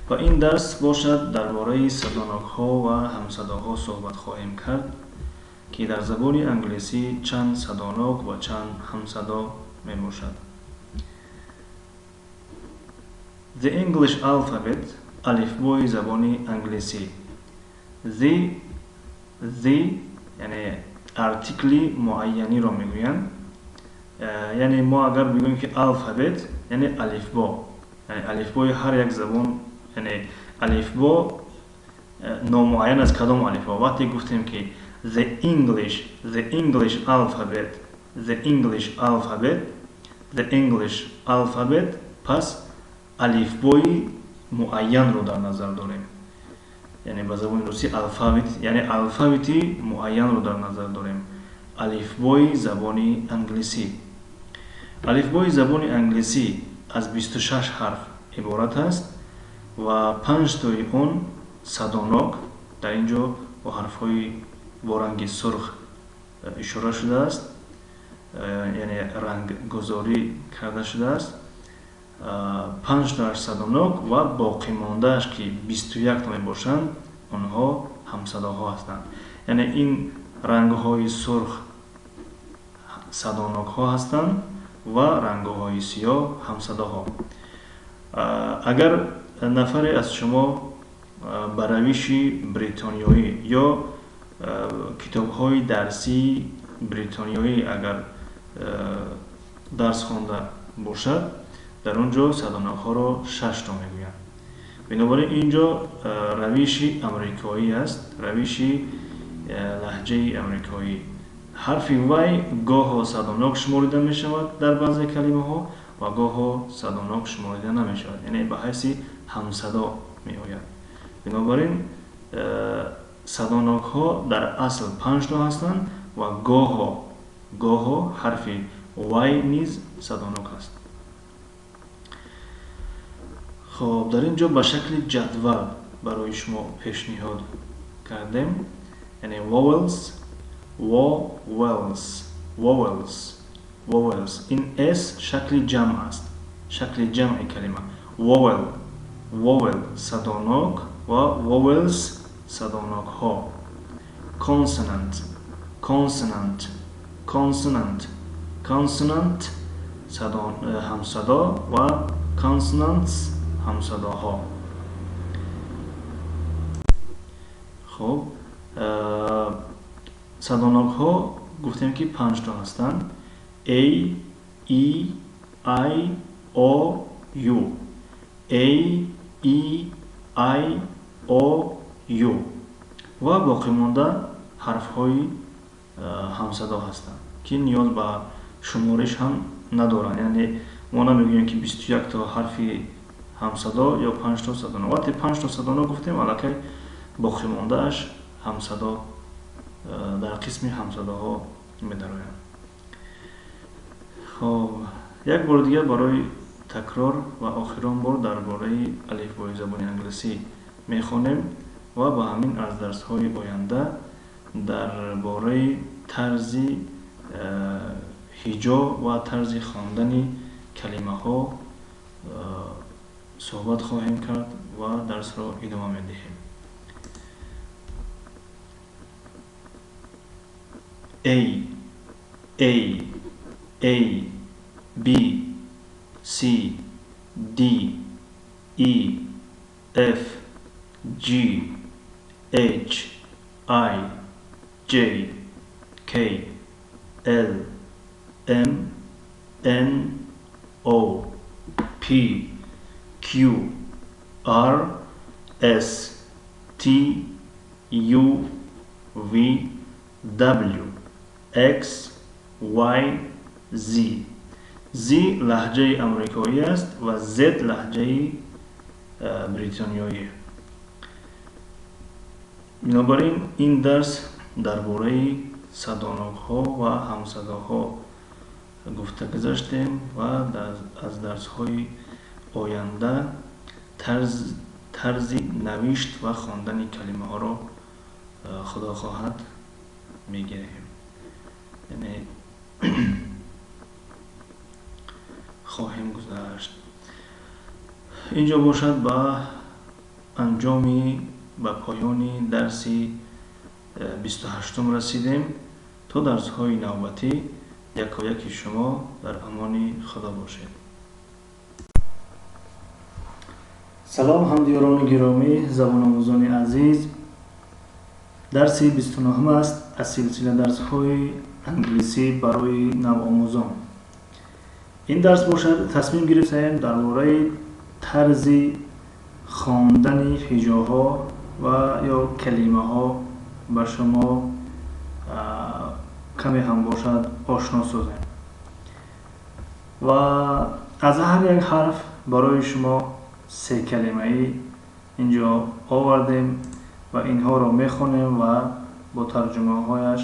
Ва ин дарс бошад дар бораи садонокҳо ва ҳамсадоҳо суҳбат хоҳем кард, ки дар забони англисӣ чанд садонок ва чанд ҳамсадо мебошад. The English alphabet, алифбои забони англисӣ. The яъне артикли муайяниро мегӯянд. Яъне мо агар бигӯем, ки alphabet яъне алифбо, яъне алифбои ҳар як забон, яъне алифбо номуайян аз кадом алифбо. Вақте гуфтем, ки the English alphabet, the English alphabet, the English alphabet, пас алифбои муайянро дар назар дорем. Яъне ба забони русӣ алфавит, яъне алфавити муайянро дар назар дорем. Алифбои забони англисӣ. Алифбои забони англисӣ аз 26 ҳарф иборат аст ва панҷтои он садонок, дар ин ҷо бо ҳарфҳои бо ранги сурх ишора шудааст, яъне ранггузорӣ карда шудааст. Панҷтоаш садонок ва боқимондааш, ки 21 то мебошанд, онҳо ҳамсадоҳо ҳастанд. Яъне ин рангҳои сурх садонокҳо ҳастанд ва рангҳои сиёҳ ҳамсадоҳо. Агар нафаре аз шумо ба равиши бритониёӣ ё китобҳои дарсии бритониёӣ агар дарс хонда бошад, дар он ҷо садонокҳоро шашто мегӯянд. Бинобар ин ин ҷо равиши амрикоӣ аст, равиши лаҳҷаи амрикоӣ. Ҳарфи Y гоҳо садонок шуморида мешавад дар баъзе калимаҳо ва гоҳо садонок шуморида намешавад, яъне ба ҳайси ҳамсадо меояд. Бинобар ин садонокҳо дар асл панҷто ҳастанд ва гоҳо ҳарфи Y низ садонок аст. Хоб, дар ин ҷо ба шакли ҷадвал барои шумо пешниҳод кардем, яъне vowels, vowels, vowels, vowels. Ин s шакли ҷамъ аст, шакли ҷамъи калима. Vowel, vowel садонок ва vowels садонокҳо. Consonant, consonant, consonant, consonant ҳамсадо ва consonants ҳамсадоҳо. Хуб, садонокҳо гуфтем ки 5 то ҳастанд: A, E, I, O, U. A, E, I, O, U ва боқимонда ҳарфҳои ҳамсадо ҳастанд, ки ниёз ба шумориш ҳам надоранд. Яъне мо намегӯем ки 21 то ҳарфи ҳамсадо ё 5 то садонок. Вақте 5 то садонок гуфтем, аллакай боқимондааш ҳамсадо дар қисми ҳамсадоҳо медароянд. Хоб, як бори дигар барои такрор ва охирон бор дар бораи алифбои забони англисӣ мехонем ва ба ҳамин аз дарсҳои оянда дар бораи тарзи ҳиҷо ва тарзи хондани калимаҳо суҳбат хоҳем кард ва дарсро идома медиҳем. A, A, A, B, C, D, E, F, G, H, I, J, K, L, M, N, O, P, Q, R, S, T, U, V, W, X, Y, Z. Z лаҳҷаи амрикоӣ аст ва Z лаҳҷаи бритониёӣ. Бинобар ин, ин дарс дар бораи садонокҳо ва ҳамсадоҳо гуфта гузаштем ва аз дарсҳои оянда тарзи навишт ва хондани калимаҳоро худо хоҳад мегирем. Яъне хоҳем гузашт. Инҷо бошад ба анҷоми, ба поёни дарси 28 расидем. То дарсҳои навбатӣ якояки шумо дар амони Худо бошед. Салом ҳамдиёрони гиромӣ, забономӯзони азиз. Дарси 29 аст аз силсила дарсҳои англисӣ барои навомӯзон. Ин дарс бошад тасмим гирифтаем дар бораи тарзи хондани ҳиҷоҳо ва ё калимаҳо ба шумо каме ҳам бошад ошно созем ва аз ҳар як ҳарф барои шумо 3 калимаӣ инҷо овардем ва инҳоро мехонем ва бо тарҷумаҳояш.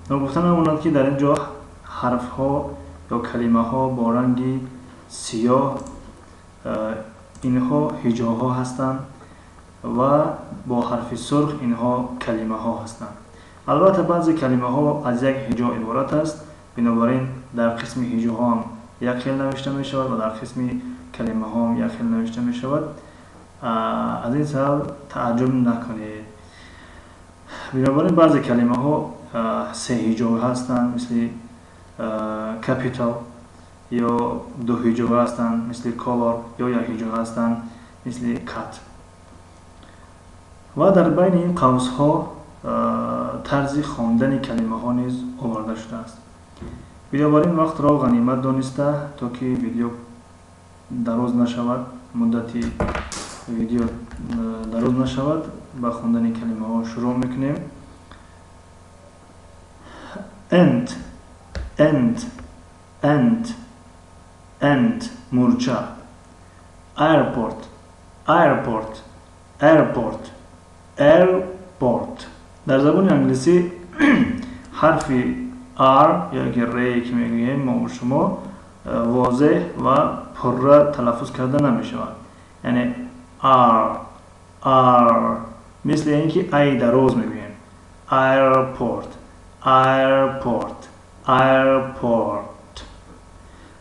Ногуфта намонад ки дар ин ҷо ҳарфҳо ё калимаҳо бо ранги сиёҳ, инҳо ҳиҷоҳо ҳастанд ва бо ҳарфи сурх инҳо калимаҳо ҳастанд. Албатта баъзе калимаҳо аз як ҳиҷо иборат аст, бинобар ин дар қисми ҳиҷоҳо ҳам як хел навишта мешавад ва дар қисми калимаҳо ҳам як хел навишта мешавад. Аз ин сабаб тааҷҷуб накунед. Бинобар ин баъзе калимаҳо 3 ҳиҷо ҳастанд, мисли capital, ё 2 ҳиҷо ҳастанд, мисли color, ё 1 ҳиҷо ҳастанд, мисли cat. Ва дар байни ин қавсҳо тарзи хондани калимаҳо низ оварда шудааст. Бинобар ин вақтро ғанимат дониста, то ки видео дароз нашавад, муддати видео дароз нашавад, ба хондани калимаҳо шурӯъ мекунем. Ant, ant, ant, ant, мурча. Airport, airport, airport, airport. Дар забони англисӣ ҳарфи R ё ки R ки мегӯем мо ва шумо возеҳ ва пурра талаффуз карда намешавад. Яъне R, R, мисли ин ки ай дароз мегӯем. Airport, airport, airport.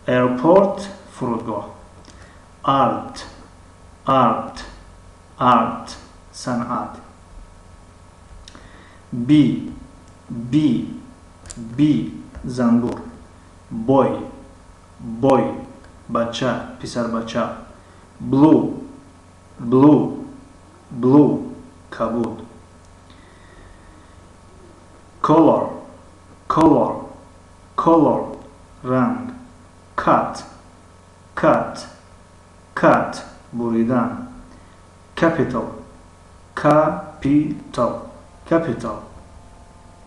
Airport фурудгоҳ. Art, art, art, санъат. Bee, bee, bee, занбур. Boy, boy, бача, писарбача. Blue, blue, blue, кабуд. Color, color, color, ранг. Cut, cut, cut, буридан. Capital, capital, capital,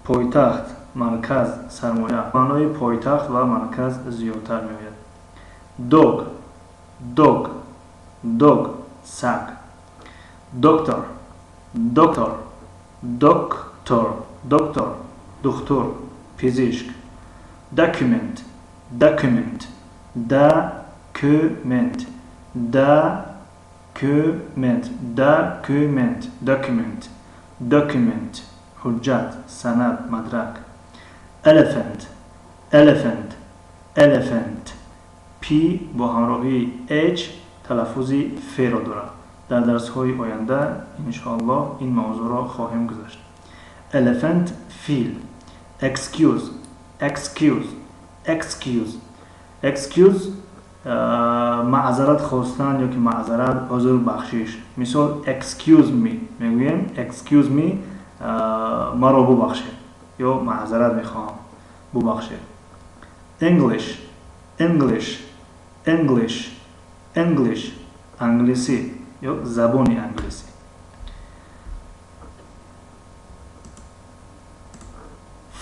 пойтахт, марказ, сармоя. Маънои пойтахт ва марказ зиёдтар меояд. Dog, dog, dog, саг. Doctor, doctor, doctor, doctor, духтур, пизишк. Document, document, document, document, document, document, document, ҳуҷҷат, санад, мадрак. Elephant, elephant, elephant. P бо ҳамроҳии H талаффузи ф-ро дорад. Дар дарсҳои оянда иншоаллоҳ ин мавзӯъро хоҳем гузашт. Elephant, фил. Excuse, excuse, excuse, excuse, маъзарат хостан ё ки маъзарат, узр, бахшиш. Мисол, excuse me мегӯем, excuse me, маро бубахшед ё маъзарат мехоҳам, бубахшед. English, English, English, English, англисӣ ё забони англисӣ.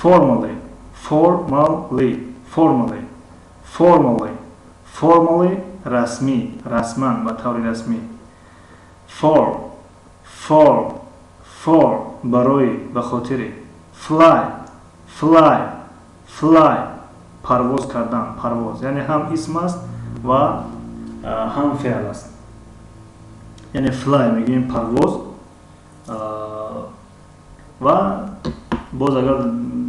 Formally, formally, formally, formally, formally, расмӣ, расман, ба таври расмӣ. For, for, for, барои, ба хотири. Fly, fly, fly, парвоз кардан, парвоз. Яъне ҳам исм аст ва ҳам феъл аст. Яъне fly мегӯем парвоз, ва боз агар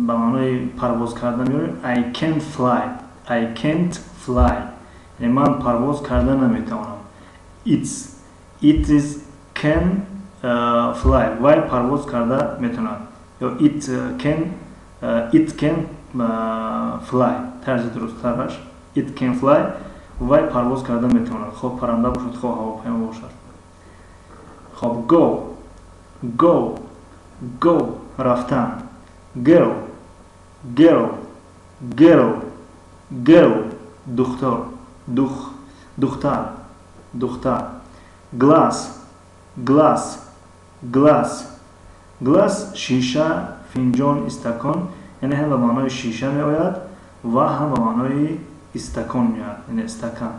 ба маънои парвоз кардан меорем, I can't fly, I can't fly, яъне ман парвоз карда наметавонам. It is can fly, вай парвоз карда метавонад, ё it can fly, тарзи дурусттараш it can fly, вай парвоз карда метавонад, хоҳ парранда бошад, хоҳ ҳавопаймо бошад. Хоб, go, go, go, рафтан. Girl, girl, girl, girl, духтар, духтар, духтар. Glass, glass, glass, glass, шиша, финҷон, истакон. Яъне ҳам ба маънои шиша меояд ва ҳам ба маънои истакон меояд, яъне стакан.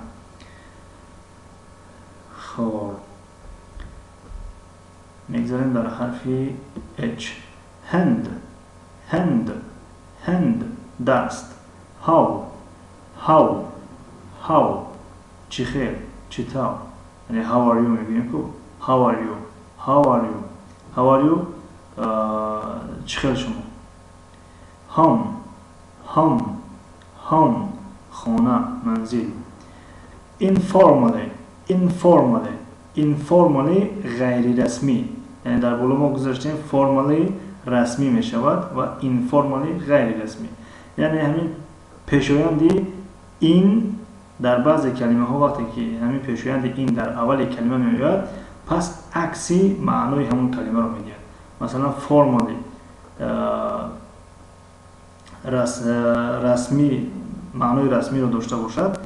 Хоб, мегзарем дар ҳарфи H. Hand, hand, hand, даст. How, how, how, чӣ хел, чӣ тавр. Яъне how are you мегӯем ку, how are you, how are you, how are you, чӣ хел шумо. Home, home, home, хона, манзил. Informally, informally, informally, ғайрирасмӣ. Яъне дар боло мо гузаштем, formally расмӣ мешавад ва informally ғайрирасмӣ. Яъне ҳамин пешоянди in дар баъзе калимаҳо, вақте ки ҳамин пешоянди in дар аввали калима меояд, пас акси маънои ҳамон калимаро медиҳад. Масалан, formally расмӣ, маънои расмиро дошта бошад,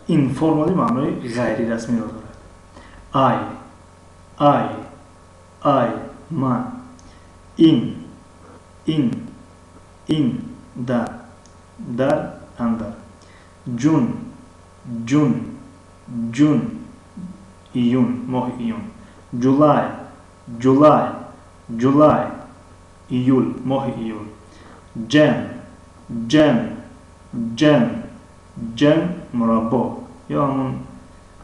informally маънои ғайрирасмиро дорад. I, I, I, ман. In, in, in, дар, дар, андар. June, June, June, июн, моҳи июн. July, July, July, июл, моҳи июл. Jam, jam, jam, jam, мураббо ё ҳамон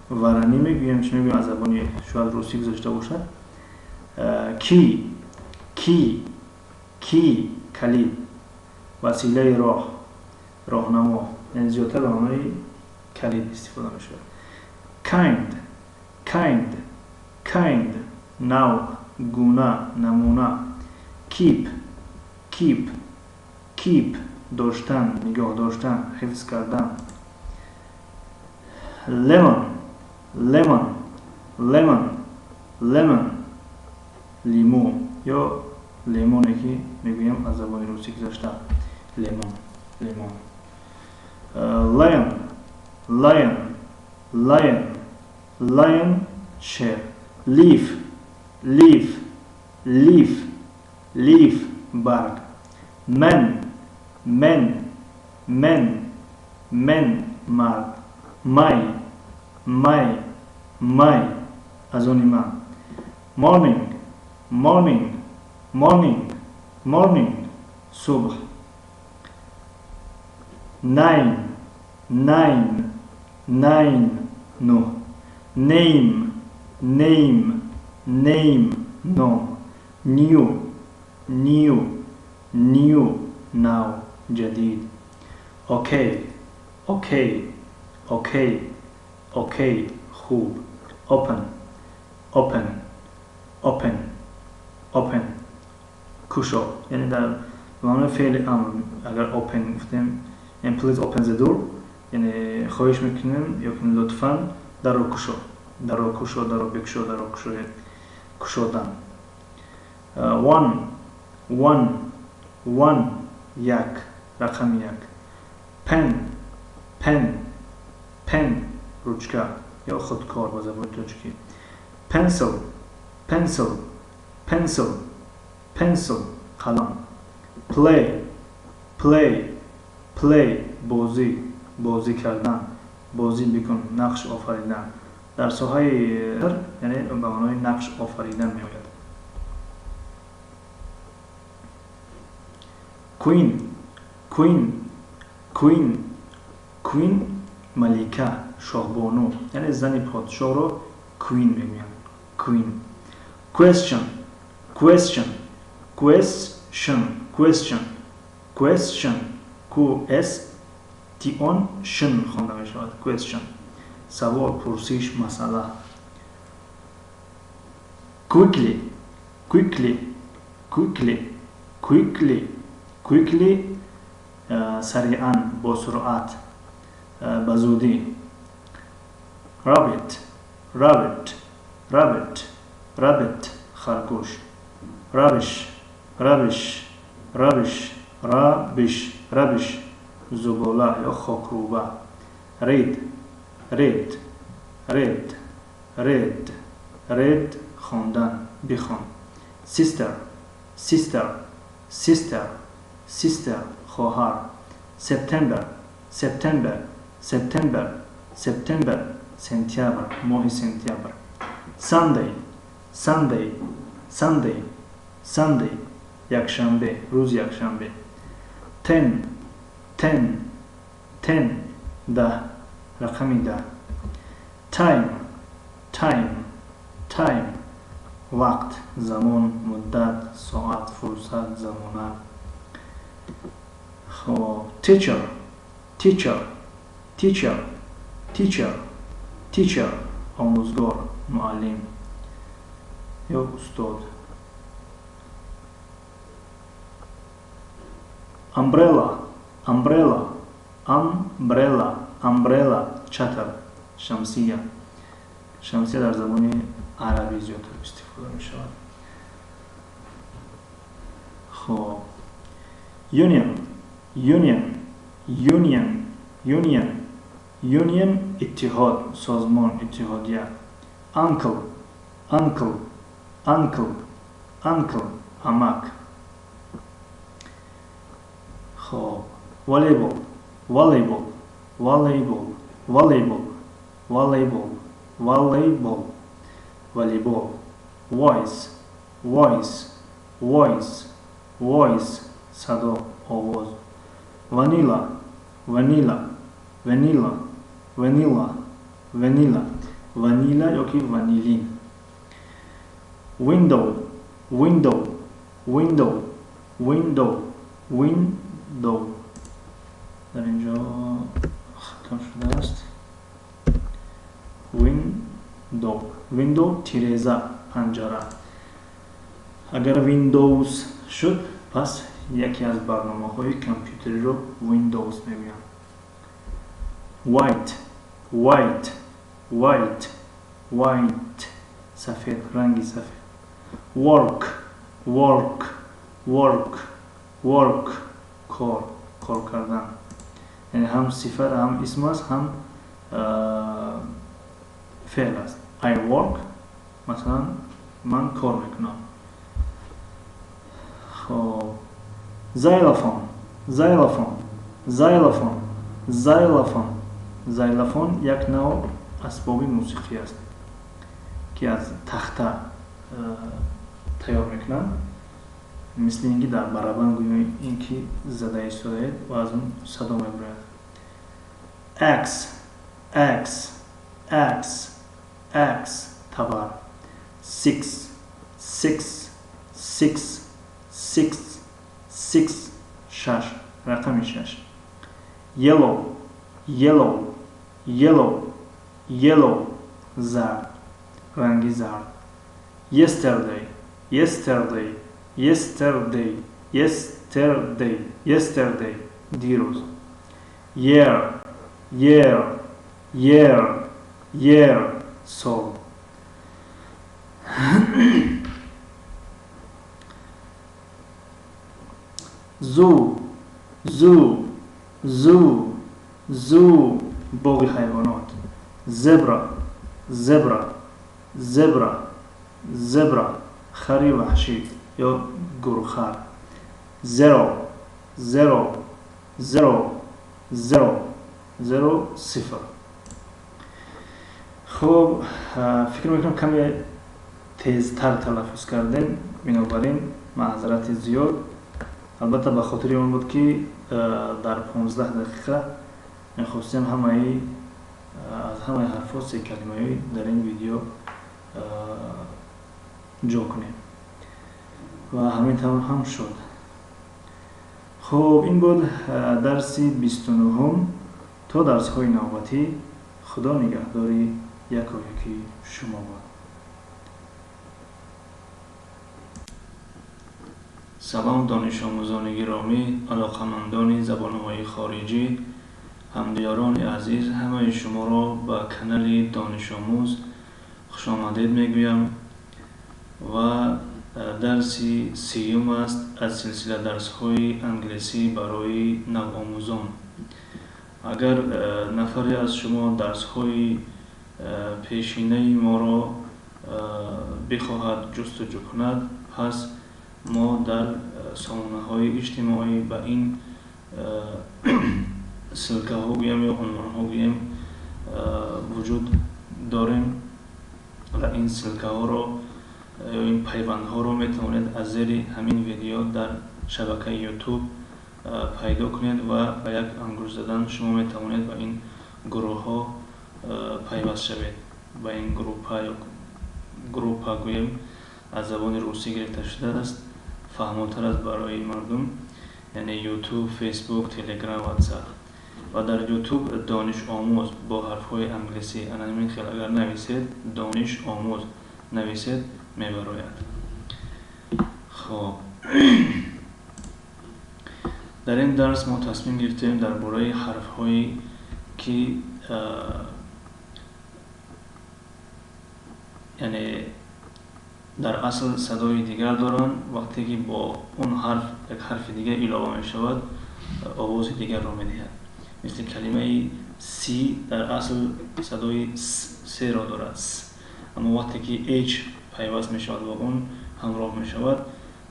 варенье мегӯем, чӣ мегӯем, аз забони шояд русӣ гузашта бошад. Key, key, key, калид, василаи роҳ, роҳнамо. Яъне зиёдтар ба маънои калид истифода мешавад. Kind, kind, kind, навъ, гуна, намуна. Keep, keep, keep, доштан, нигоҳ доштан, ҳифз кардан. Lemon, lemon, lemon, lemon, лимӯ ё лемоне ки мегӯям аз забони русӣ гузашта. Лемон, лимон. Lion, lion, lion, lion, шер. Leaf, leaf, leaf, leaf, барг. Man, man, man, man, мард. My, my, my, аз они ман. Morning, morning, morning, morning, субҳ. Nine, nine, nine, нӯҳ. Name, name, name, ном. New, new, new, нав, ҷадид. Okay, okay, okay, okay, хуб. Open, open, open, open, кушо. Яъне дар маънои феъли амр агар open гуфтем, яъне please open the door, яъне хоҳиш мекунем ё ки лутфан дарро кушо, дарро кушо, дарро бикушо, дарро кушо, кушодан. One, one, one, як, рақами як. Pen, pen, pen, ручка ё худкор ба забони тоҷикӣ. Pencil, pencil, pencil, pencil, қалам. Play, play, play, бозӣ, бозӣ кардан, бозӣ бикун, нақш офаридан. Дар соҳаи, яъне ба маънои нақш офаридан меояд. Queen, queen, queen, queen, малика, шоҳбону, яъне зани подшоҳро queen мегӯянд. Queen. Question, question, question, question, question, q s t on шн хонда мешавад. Question, савол, пурсиш, масъала. Quickly, quickly, quickly, quickly, quickly, сариан, бо суръат, ба зудӣ. Rabbit, rabbit, rabbit, rabbit, харгӯш. Rubbish, rubbish, rubbish, rubbish, rubbish, зубола ё хокрӯба. Read, read, read, read, read, хондан, бихон. Sister, sister, sister, sister, хоҳар. September, September, September, September, сентябр, моҳи сентябр. Sunday, Sunday, Sunday, Sunday, якшанбе, рӯзи якшанбе. Ten, ten, ten, 10, рақами 10. Time, time, time, вақт, замон, муддат, соат, фурсат, замона. Хоб, teacher, teacher, teacher, teacher, teacher, омӯзгор, муаллим ё устод. Umbrella, umbrella, umbrella, umbrella, чатр, шамсия. Шамсия дар забони арабӣ зиёдтар истифода мешавад. Хоб, union, union, union, union, union, иттиҳод, созмон, иттиҳодия. Uncle, uncle, uncle, uncle, амак. Хоб, volleyball, volleyball, volleyball, volleyball, volleyball, volleyball, волейбол. Voice, voice, voice, voice, садо, овоз. Vanilla, vanilla, vanilla, vanilla, vanilla, ванила ёки ванилин. Window, window, window, window, window. Дар инҷо хато шудааст. Dow. Window тиреза, панҷара. Агар Windows шуд, пас яке аз барномаҳои компютериро Windows мегӯянд. White, white, white, white, сафед, ранги сафед. Work, work, work, work, кор, кор кардан. Яъне ҳам сифат, ҳам исм аст, ҳам феъл аст. I work, масалан, ман кор мекунам. Хоб, xylophone, xylophone, xylophone, xylophone. Зайлофон як навъ асбоби мусиқӣ аст, ки аз тахта тайёр мекунанд, мисли ин ки дар барабан гӯё ин ки зада истодаед ва аз он садо мебарояд. Axe, axe, axe, axe, табар. Six, six, six, six, six, шаш, рақами шаш. Yellow, yellow, yellow, yellow, зард, ранги зард. Yesterday, yesterday, yesterday, yesterday, yesterday, дирӯз. Year, year, year, year, сол. Zoo, zoo, zoo, zoo, боғи ҳайвонот. Zebra, zebra, zebra, zebra, хари ваҳшӣ ё гурхар. Zero, zero, zero, zero, zero, сифр. Хуб, фикр мекунам, каме тезтар талаффуз кардем, бинобар ин маъзарати зиёд. Албатта, ба хотири он буд, ки дар 15 дақиқа мехостем ҳамаи аз ҳамаи ҳарфҳо се калимаӣ дар ин видео ҷо кунем ва ҳамин тавр ҳам шуд. Хуб, ин буд дарси 29-ум. То дарсҳои навбатӣ Худо нигаҳдори якояки шумо бод. Салом, донишомӯзони гиромӣ, алоқамандони забонҳои хориҷӣ, ҳамдиёрони азиз! Ҳамаи шуморо ба канали Донишомӯз хушомадед мегӯям ва дарси 30-ум аст аз силсила дарсҳои англисӣ барои навомӯзон. Агар нафаре аз шумо дарсҳои пешинаи моро бихоҳад ҷустуҷӯ кунад, пас мо дар сомонаҳои иҷтимоӣ ба ин ссылка ҳо гӯям ё унвонҳо гӯем вуҷуд дорем ва ин ссылка ҳоро ё ин пайвандҳоро метавонед аз зери ҳамин видео дар шабакаи Ютуб пайдо кунед ва ба як ангушт задан шумо метавонед ба ин гурӯҳҳо пайваст шавед, ба ин группа ё группа гӯем, аз забони русӣ гирифта шудааст, фаҳмотар аст барои мардум, яъне Ютуб, Фейсбук, Телеграм, Ватсап. Ва дар Ютуб «Дониш омӯз» бо ҳарфҳои англисӣ ана ҳамин хел агар нависед, «Дониш омӯз» нависед, мебарояд. Хоб, дар ин дарс мо тасмим гирифтем дар бораи ҳарфҳое, ки яъне дар асл садои дигар доранд, вақте ки бо он ҳарф як ҳарфи дигар илова мешавад, овози дигарро медиҳад. Мисли калимаи C дар асл садои серо дорад, с, аммо вақте ки H пайваст мешавад ва он ҳамроҳ мешавад,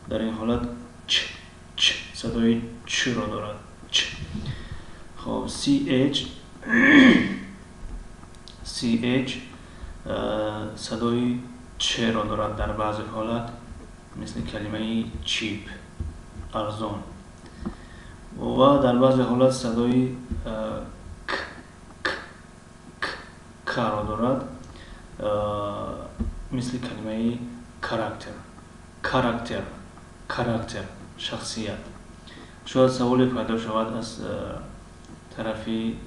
дар ин ҳолат ч, ч, садои чро дорад, ч. Хоб, CH, CH садои чро дорад дар баъзе ҳолат, мисли калимаи cheap, арзон, ва дар баъзе ҳолат садои к, к, к, каро дорад, мисли калимаи character, character, character, шахсият. Шояд саволе пайдо шавад аз тарафи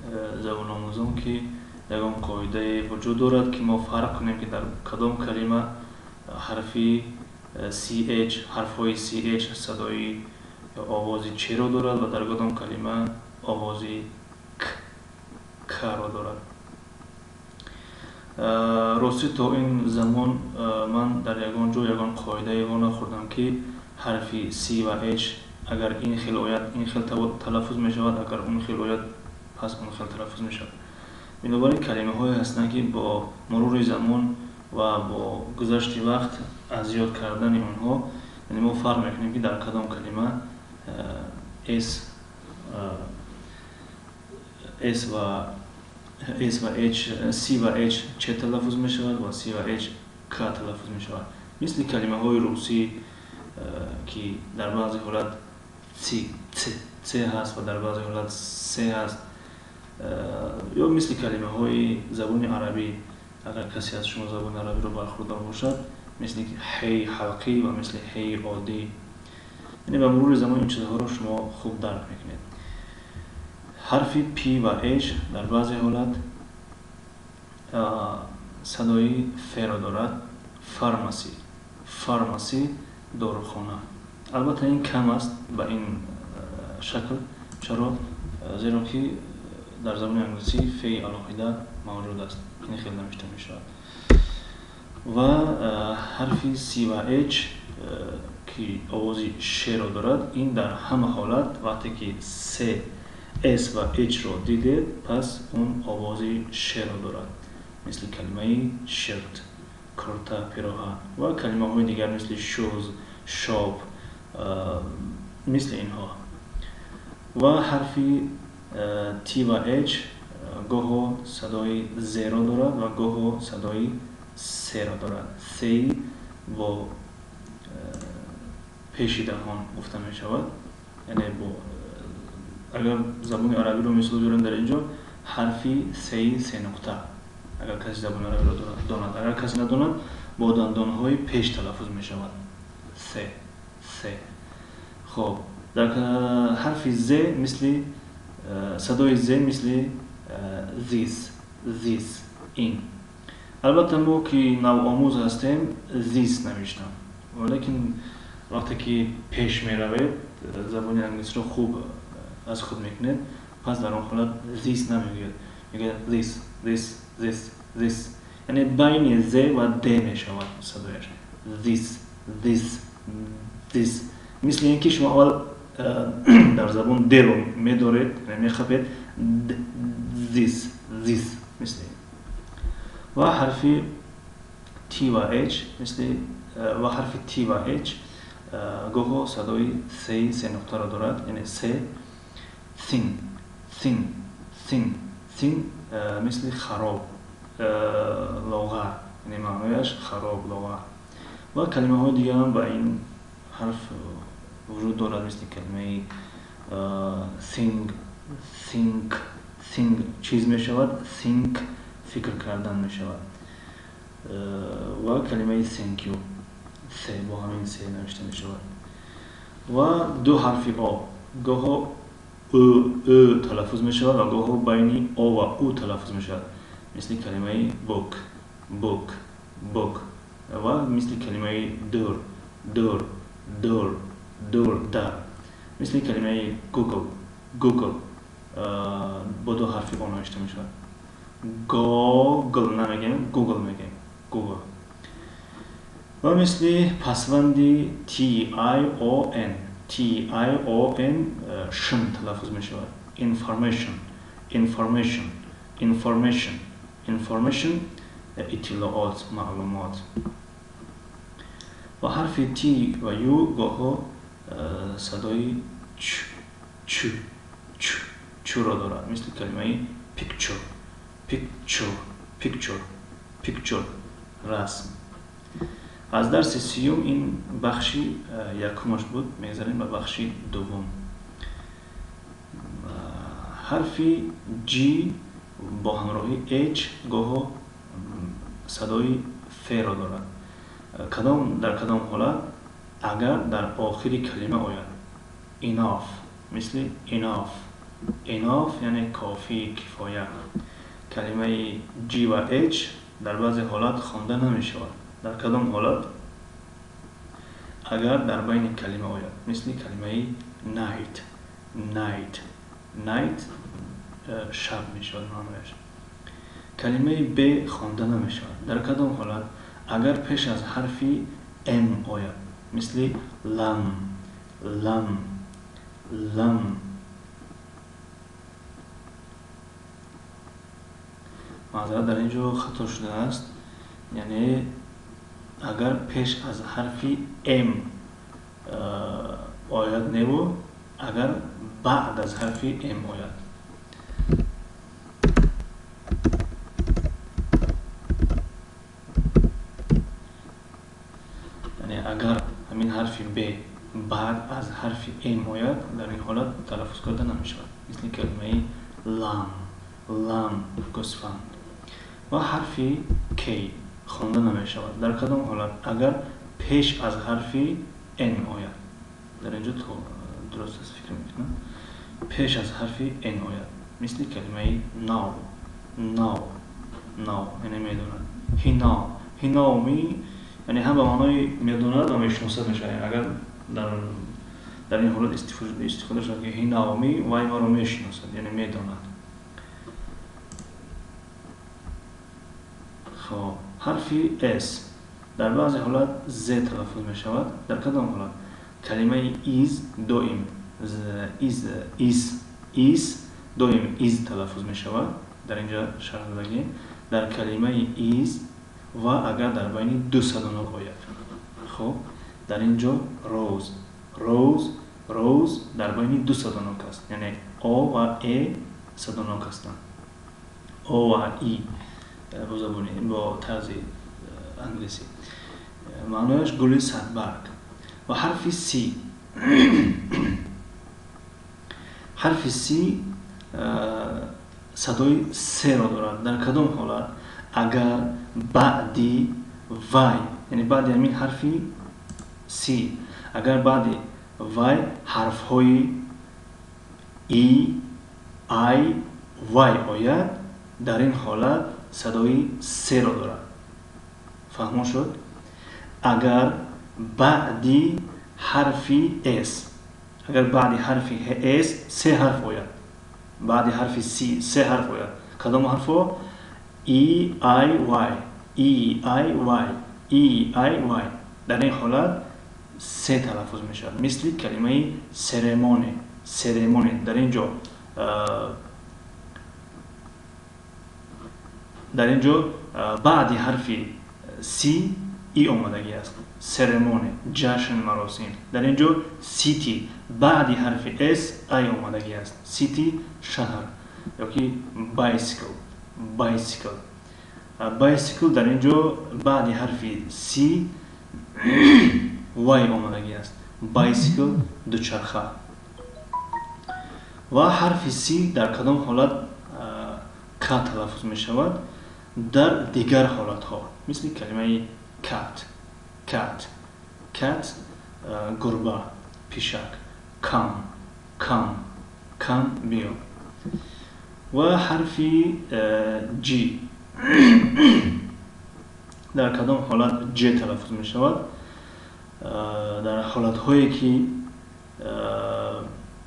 забономӯзон, ки Ягон қоидае вуҷуд дорад, ки мо фарқ кунем, ки дар кадом калима ҳарфи ch, ҳарфҳои ch садои овози черо дорад ва дар кадом калима овози к каро дорад? Ростӣ, то ин замон ман дар ягон ҷо ягон қоидае во нахӯрдам, ки ҳарфи c ва h агар ин хел ояд, ин хел талаффуз мешавад, агар он хел ояд, пас он хел талаффуз мешавад. Бинобар ин калимаҳое ҳастанд, ки бо мурури замон ва бо гузашти вақт аз ёд кардани онҳо, яъне мо фарқ мекунем, ки дар кадом калима s ва h, c ва h че талаффуз мешавад ва c ва h к талаффуз мешавад, мисли калимаҳои русӣ, ки дар баъзе ҳолат ц ц ц ҳаст ва дар баъзе ҳолат с ҳаст, ё мисли калимаҳои забони арабӣ, агар касе аз шумо забони арабиро бархӯрдор бошад, мисли ҳеи ҳалқӣ ва мисли ҳеи оддӣ. Яъне ба мурури замон ин чизҳоро шумо хуб дарк мекунед. Ҳарфи p ва h дар баъзе ҳолат садои феро дорад: pharmacy, pharmacy, дорухона. Албатта, ин кам аст ба ин шакл. Чаро? Зеро ки дар забони англисӣ феи алоҳида мавҷуд аст, ин хел навишта мешавад. Ва ҳарфи c ва h, ки овози шеро дорад, ин дар ҳама ҳолат, вақте ки с, s ва h-ро дидед, пас он овози шеро дорад, мисли калимаи shirt, курта, пироҳан, ва калимаҳои дигар, мисли shoes, shop, мисли инҳо. Ва ҳарфи t ва h гоҳо садои зеро дорад ва гоҳо садои серо дорад. Сеи бо пеши даҳон гуфта мешавад, яъне бо агар забони арабиро мисол биёрем, дар ин ҷо ҳарфи сеи се нуқта, агар касе забони арабиро донад. Агар касе надонад, бо дандонҳои пеш талаффуз мешавад: се, се. Хоб, дар ҳарфи з, мисли садои з, мисли this, this, ин. Албатта, мо ки навомӯз ҳастем, зис навиштам, валекин вақте ки пеш меравед, забони англисиро хуб аз худ мекунед, пас дар он ҳолат зис намегӯяд, мегӯяд this, this, this, this, яъне байни з ва д мешавад садояш: this, this, this. Мисли ин ки шумо аввал дар забон деро медоред, мехапед: this, this. Мисли ва ҳарфи t ва h, мисли ва ҳарфи t ва h гоҳо садои сеи се нуқтаро дорад, яъне се, thin, thin, thin, thin, мисли хароб, лоғар, яъне маънояш хароб, лоғар. Ва калимаҳои дигарам ба ин ҳарф вуҷуд дорад, мисли калимаи thing, think. Thing чиз мешавад, think фикр кардан мешавад. Ва калимаи thank you, се бо ҳамин се навишта мешавад. Ва ду ҳарфи о гоҳо ӯ ӯ талаффуз мешавад ва гоҳо байни о ва ӯ талаффуз мешавад, мисли калимаи book, book, book, ва мисли калимаи door, door, door, door, дар, мисли калимаи Google, Google, бо ду ҳарфи о навишта мешавад. Гогл намегӯем, Гугл мегӯем, Гугл. Ва мисли пасванди t i o n, t i o n, шн талаффуз мешавад: information, information, information, information, иттилоот, маълумот. Ва ҳарфи t ва u гоҳо садои ч ч ч чуро дорад, мисли калимаи picture, picture, picture, picture, расм. Аз дарси 30-ум ин бахши якумаш буд. Мегзарем ба бахши дуввум. Ҳарфи g бо ҳамроҳи h гоҳо садои феро дорад. Кадом, дар кадом ҳолат? Агар дар охири калима ояд: enough, мисли enough. Enough яъне кофӣ, кифоя. Калимаи G ва H дар баъзе ҳолат хонда намешавад. Дар кадом ҳолат? Агар дар байни калима ояд, мисли калимаи night, night, night шаб мешавад маънояш. Калимаи B хонда намешавад. Дар кадом ҳолат? Агар пеш аз ҳарфи M ояд, мисли lam, lam, lam. Маъзарат, дар ин ҷо хато шудааст. Яъне агар пеш аз ҳарфи М ояд неву, агар баъд аз ҳарфи М ояд. Яъне агар ҳамин ҳарфи Б баъд аз ҳарфи М ояд, дар ин ҳолат талаффуз карда намешавад. Мисли калимаи лам, лам, гӯсфанд. Ва ҳарфи К хонда намешавад. Дар кадом ҳолат? Агар пеш аз ҳарфи Н ояд. Дар ин ҷо дуруст аст, фикр мекунам. Пеш аз ҳарфи Н ояд. Мисли калимаи now, now, now, яъне медонад. He know, he know me, яъне ҳам ба маънои медонад ва мешиносад мешавад. Агар дар ин ҳолат истифода шавад ки he know me, вай маро мешиносад, яъне медонад. Хоб, ҳарфи S дар баъзе ҳолат Z талаффуз мешавад. Дар кадом ҳолат? Калимаи is доим is, is, is доим is талаффуз мешавад. Дар инҷо шарҳ додагӣ. Дар калимаи is ва агар дар байни ду садонок ояд. Хоб, дар ин ҷо rose, rose, rose дар байни ду садонок аст. Яъне о ва э садонок ҳастанд. О ва и бо забони, бо тарзи англисӣ. Маънояш гули садбарг. Ва ҳарфи С. Ҳарфи С садои С-ро дорад. Дар кадом ҳолат? Агар баъди вай, яъне баъди ҳамин ҳарфи С, агар баъди вай ҳарфҳои И, Ай, Вай ояд, дар ин ҳолат садои С-ро дорад. Фаҳмо шуд? Агар баъди ҳарфи С, агар баъди ҳарфи С се ҳарф ояд, баъди ҳарфи С се ҳарф ояд, кадом ҳарфҳо? И, Ай, Вай, И, Ай, Вай, И, Ай, Вай. Дар ин ҳолат С талаффуз мешавад. Мисли калимаи ceremony, ceremony. Дар ин ҷо баъди ҳарфи С И омадагӣ аст. Ceremony, ҷашн, маросим. Дар ин ҷо city баъди ҳарфи С I омадагӣ аст. City шаҳр ёки bicycle, bicycle. Bicycle дар ин ҷо баъди ҳарфи С Y омадагӣ аст. Bicycle дучарха. Ва ҳарфи С дар кадом ҳолат К талаффуз мешавад? Дар дигар ҳолатҳо, мисли калимаи cat, cat, cat гурба, пишак, come, come, come биё. Ва ҳарфи G дар кадом ҳолат J талаффуз мешавад? Дар ҳолатҳое ки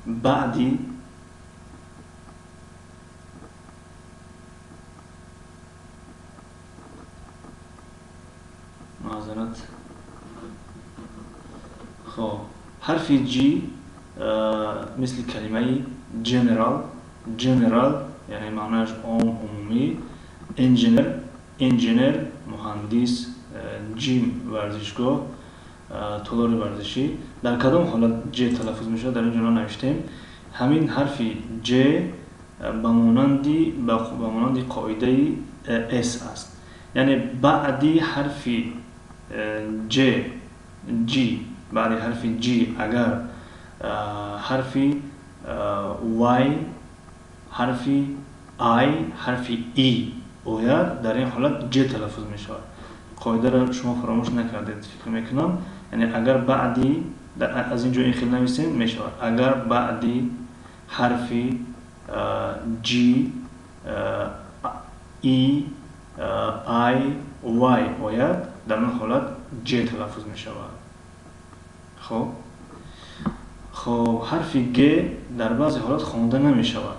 баъди маъзарат. Хоб, ҳарфи G мисли калимаи general, general яъне маънояш ом, умумӣ, engineer, engineer муҳандис, gym варзишгоҳ, толори варзишӣ. Дар кадом ҳолат J талаффуз мешавад? Дар ин ҷо навиштем. Ҳамин ҳарфи J ба монанди қоидаи S аст. Яъне баъди ҳарфи J, G, баъди ҳарфи G агар ҳарфи Y, ҳарфи I, ҳарфи E ояд, дар ин ҳолат J талаффуз мешавад. Қоидаро шумо фаромӯш накардед, фикр мекунам. Яъне агар баъди, аз ин ҷо ин хел нависем мешавад. Агар баъди ҳарфи G, E, I, Y ояд, дар он ҳолат J талаффуз мешавад. Хоб, хоб, ҳарфи Г дар баъзе ҳолат хонда намешавад,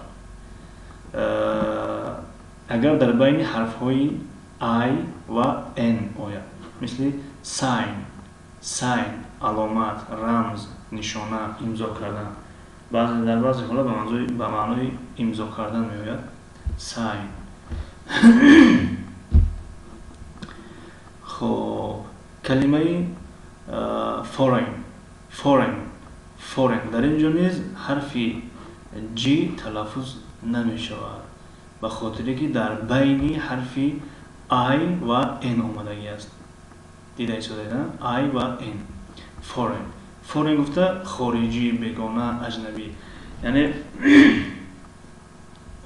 агар дар байни ҳарфҳои I ва N ояд, мисли sign, sign, аломат, рамз, нишона, имзо кардан. Дар баъзе ҳолат ба маънои имзо кардан меояд sign. Хоб, калимаи foreign, foreign, foreign, дар ин ҷо низ ҳарфи G талаффуз намешавад, ба хотире ки дар байни ҳарфи I ва N омадагӣ аст. Дида истодаед, I ва N. Foreign, foreign гуфта хориҷӣ, бегона, аҷнабӣ, яъне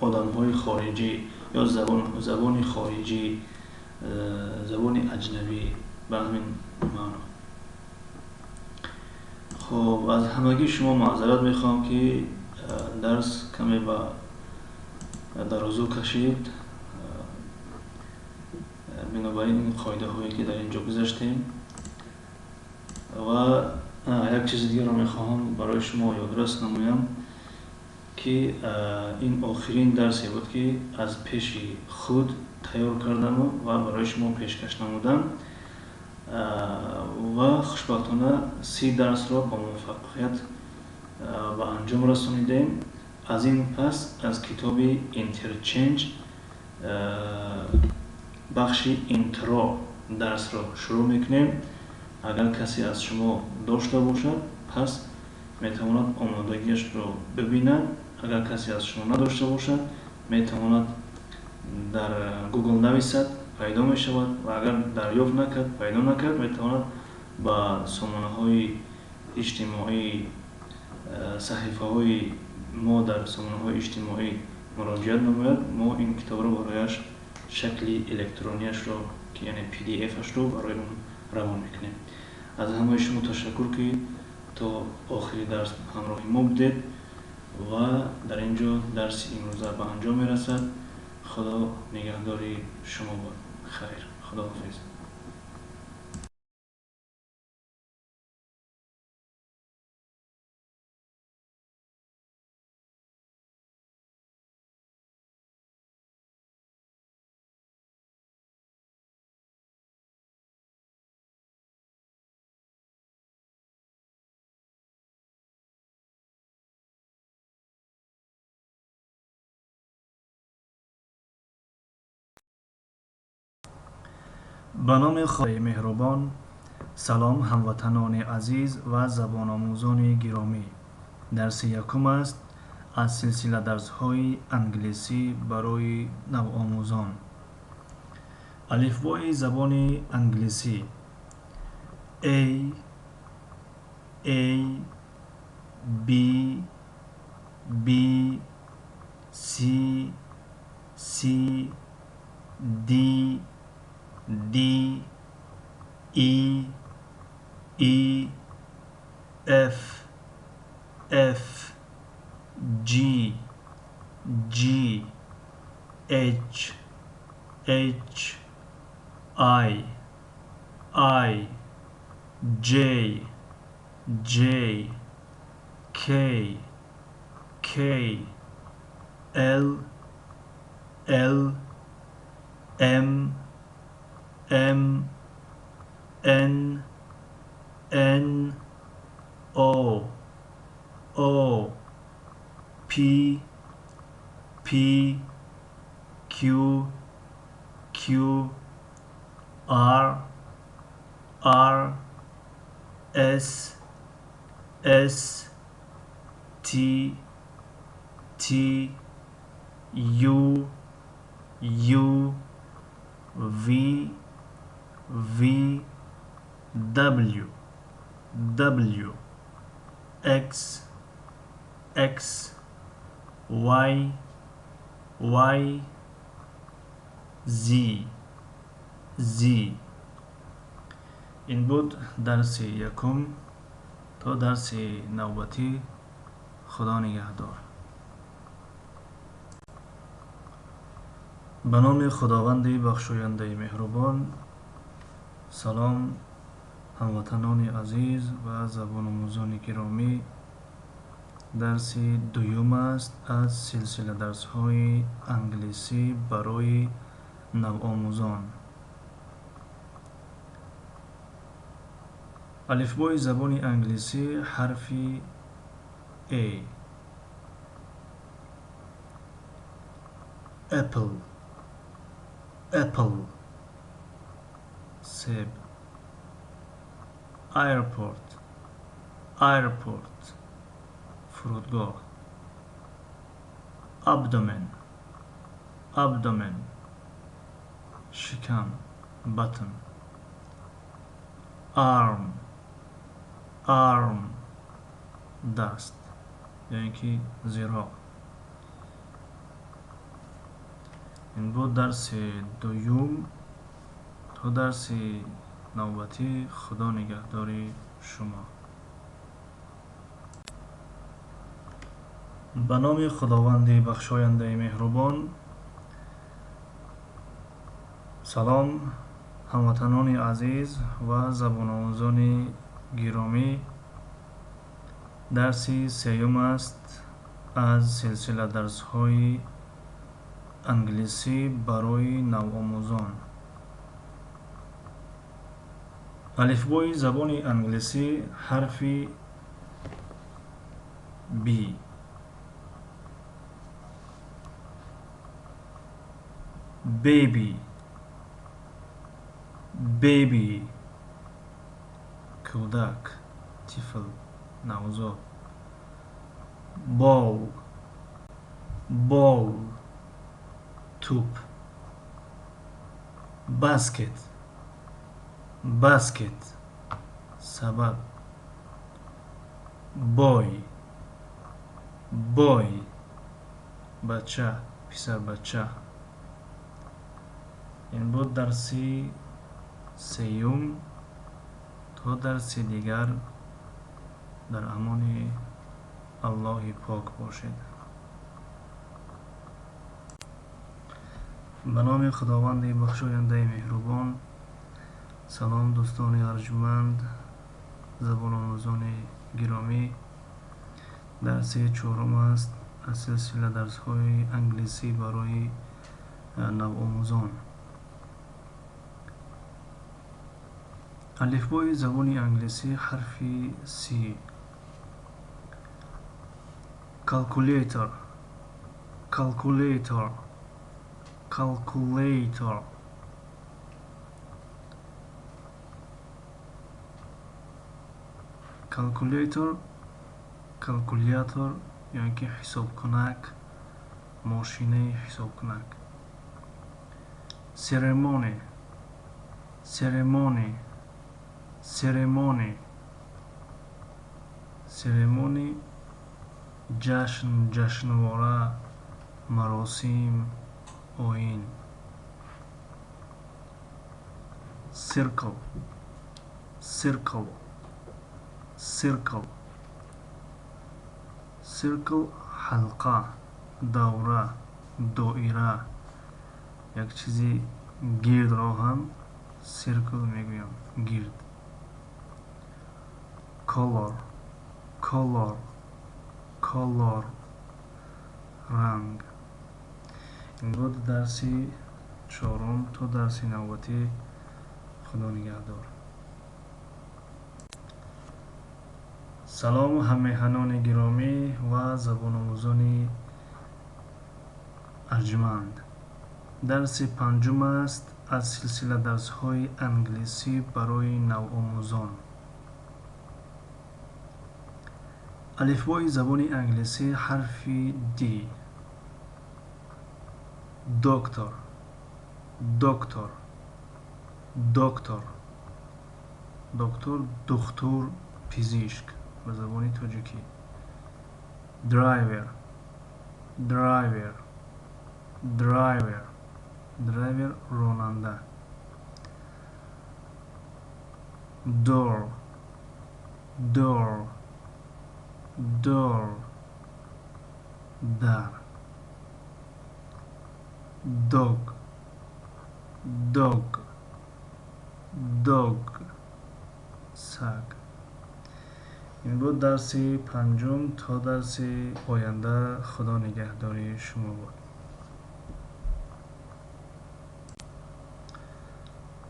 одамҳои хориҷӣ ё забони хориҷӣ, забони аҷнабӣ, ба ҳамин маъно. Хоб, аз ҳамагӣ шумо маъзарат мехоҳам, ки дарс каме ба дарозу кашид. Бинобар ин ин қоидаҳое ки дар ин ҷо гузаштем ва як чизи дигарро мехоҳам барои шумо ёдрас намоям, ки ин охирин дарсе буд, ки аз пеши худ тайёр кардаму ва барои шумо пешкаш намудам, ва хушбахтона 30 дарсро бо муваффақият ба анҷом расонидем. Аз ин пас аз китоби Interchange бахши intro дарсро шурӯъ мекунем. Агар касе аз шумо дошта бошад, пас метавонад омодагиашро бибинад. Агар касе аз шумо надошта бошад, метавонад дар Google нависад, пайдо мешавад, ва агар дарёфт накард, пайдо накард, метавонад ба сомонаҳои иҷтимоӣ, саҳифаҳои мо дар сомонаҳои иҷтимоӣ муроҷиат намояд. Мо ин китобро барояш шакли электронияшро, ки яъне PDF-ашро барои он равон мекунем. Аз ҳамаи шумо ташаккур, ки то охири дарс ҳамроҳи мо будед, ва дар ин ҷо дарси имрӯза ба анҷом мерасад. Худо нигаҳдори шумо бод. Хайр, худоҳофиз. Ба номи Худои меҳрубон. Салом, ҳамватанони азиз ва забономӯзони гиромӣ. Дарси якум аст аз силсила дарсҳои англисӣ барои навомӯзон. Алифбои забони англисӣ: A, A, B, B, C, C, D, D, E, E, F, F, G, G, H, H, I, I, J, J, K, K, L, L, M, M, N, N, O, O, P, P, Q, Q, R, R, S, S, T, T, U, U, V, V, W, W, X, X, Y, Y, Z, Z. Ин буд дарси якум. То дарси навбатӣ Худо нигаҳдор. Ба номи Худованди бахшояндаи меҳрубон. Салом, ҳамватанони азиз ва забономӯзони гиромӣ. Дарси дуюм аст аз силсила дарсҳои англисӣ барои навомӯзон. Алифбои забони англисӣ ҳарфи A. Apple, apple, себ. Airport, airport, фурудгоҳ. Abdomen, abdomen, шикам, батн. Arm, arm, даст ё ин ки зироъ. Ин буд дарси дуюм. То дарси навбатӣ Худо нигаҳдори шумо. Ба номи Худованди бахшояндаи меҳрубон. Салом, ҳамватанони азиз ва забономӯзони гиромӣ. Дарси сеюм аст аз силсила дарсҳои англисӣ барои навомӯзон. Алифбои забони англисӣ ҳарфи B. Baby, baby, кӯдак, тифл, навзод. Ball, ball, тӯп. Basket, basket, сабад. Boy, boy, бача, писарбача. Ин буд дарси сеюм. То дарси дигар дар амони Аллоҳи пок бошед. Ба номи Худованди бахшояндаи меҳрубон. Салом, дӯстони арҷманд, забономӯзони гиромӣ. Дарси чорум аст аз силсила дарсҳои англисӣ барои навомӯзон. Алифбои забони англисӣ ҳарфи C. Calculator, calculator, calculator. Calculator, калкулятор ё ин ки ҳисобкунак, мошинаи ҳисобкунак. Ceremony, ceremony, ceremony. Ceremony, ҷашн, ҷашнвора, маросим, оин. Circle, circle, circle. Circle, ҳалқа, давра, доира. Як чизи гирдро ҳам circle мегӯям, гирд. Color, color, color, ранг. Ин буд дарси чорум. То дарси навбатӣ Худо нигаҳдор. Салом, ҳаммеҳанони гиромӣ ва забономӯзони арҷманд. Дарси панҷум аст аз силсила дарсҳои англисӣ барои навомӯзон. Алифбои забони англисӣ ҳарфи D. Doctor, doctor, doctor. Доктор, духтур, пизишк ба забони тоҷикӣ. Driver, driver, driver. Driver, ронанда. Door, door, door, дар. Dog. Dog, dog, саг. Ин буд дарси панҷум. То дарси оянда Худо нигаҳдори шумо бод.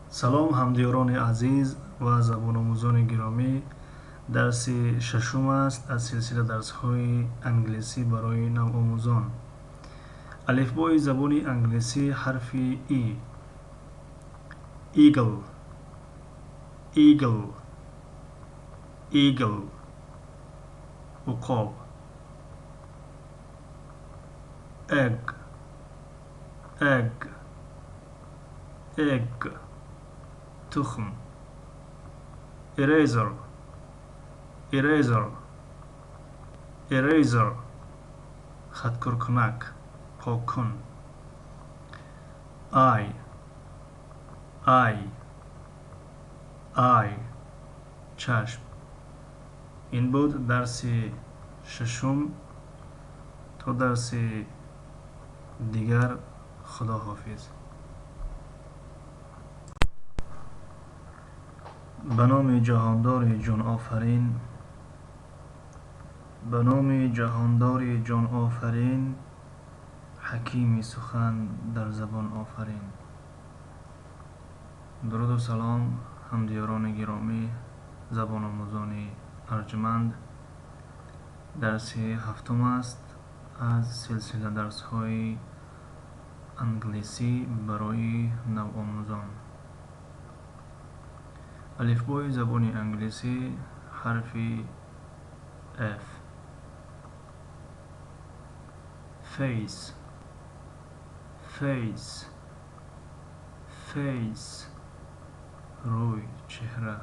Салом, ҳамдиёрони азиз ва забономӯзони гиромӣ. Дарси шашум аст аз силсила дарсҳои англисӣ барои навомӯзон. Алифбои забони англисӣ, ҳарфи И. Eagle, eagle, eagle, уқоб. Egg, egg, egg, тухм. Eraser, eraser, eraser, хаткоркунак, поккун. Eye, eye, eye, чашм. Ин буд дарси шашум. То дарси дигар Худо ҳофиз. Ба номи ҷаҳондори ҷонофарин, ба номи ҷаҳондори ҷонофарин, ҳакими сухан дар забон офарин. Дуруду салом, ҳамдиёрони гиромӣ, забономӯзони арҷманд. Дарси ҳафтум аст аз силсила дарсҳои англисӣ барои навомӯзон. Алифбои забони англисӣ, ҳарфи F. Face, face, face, рӯй, чеҳра.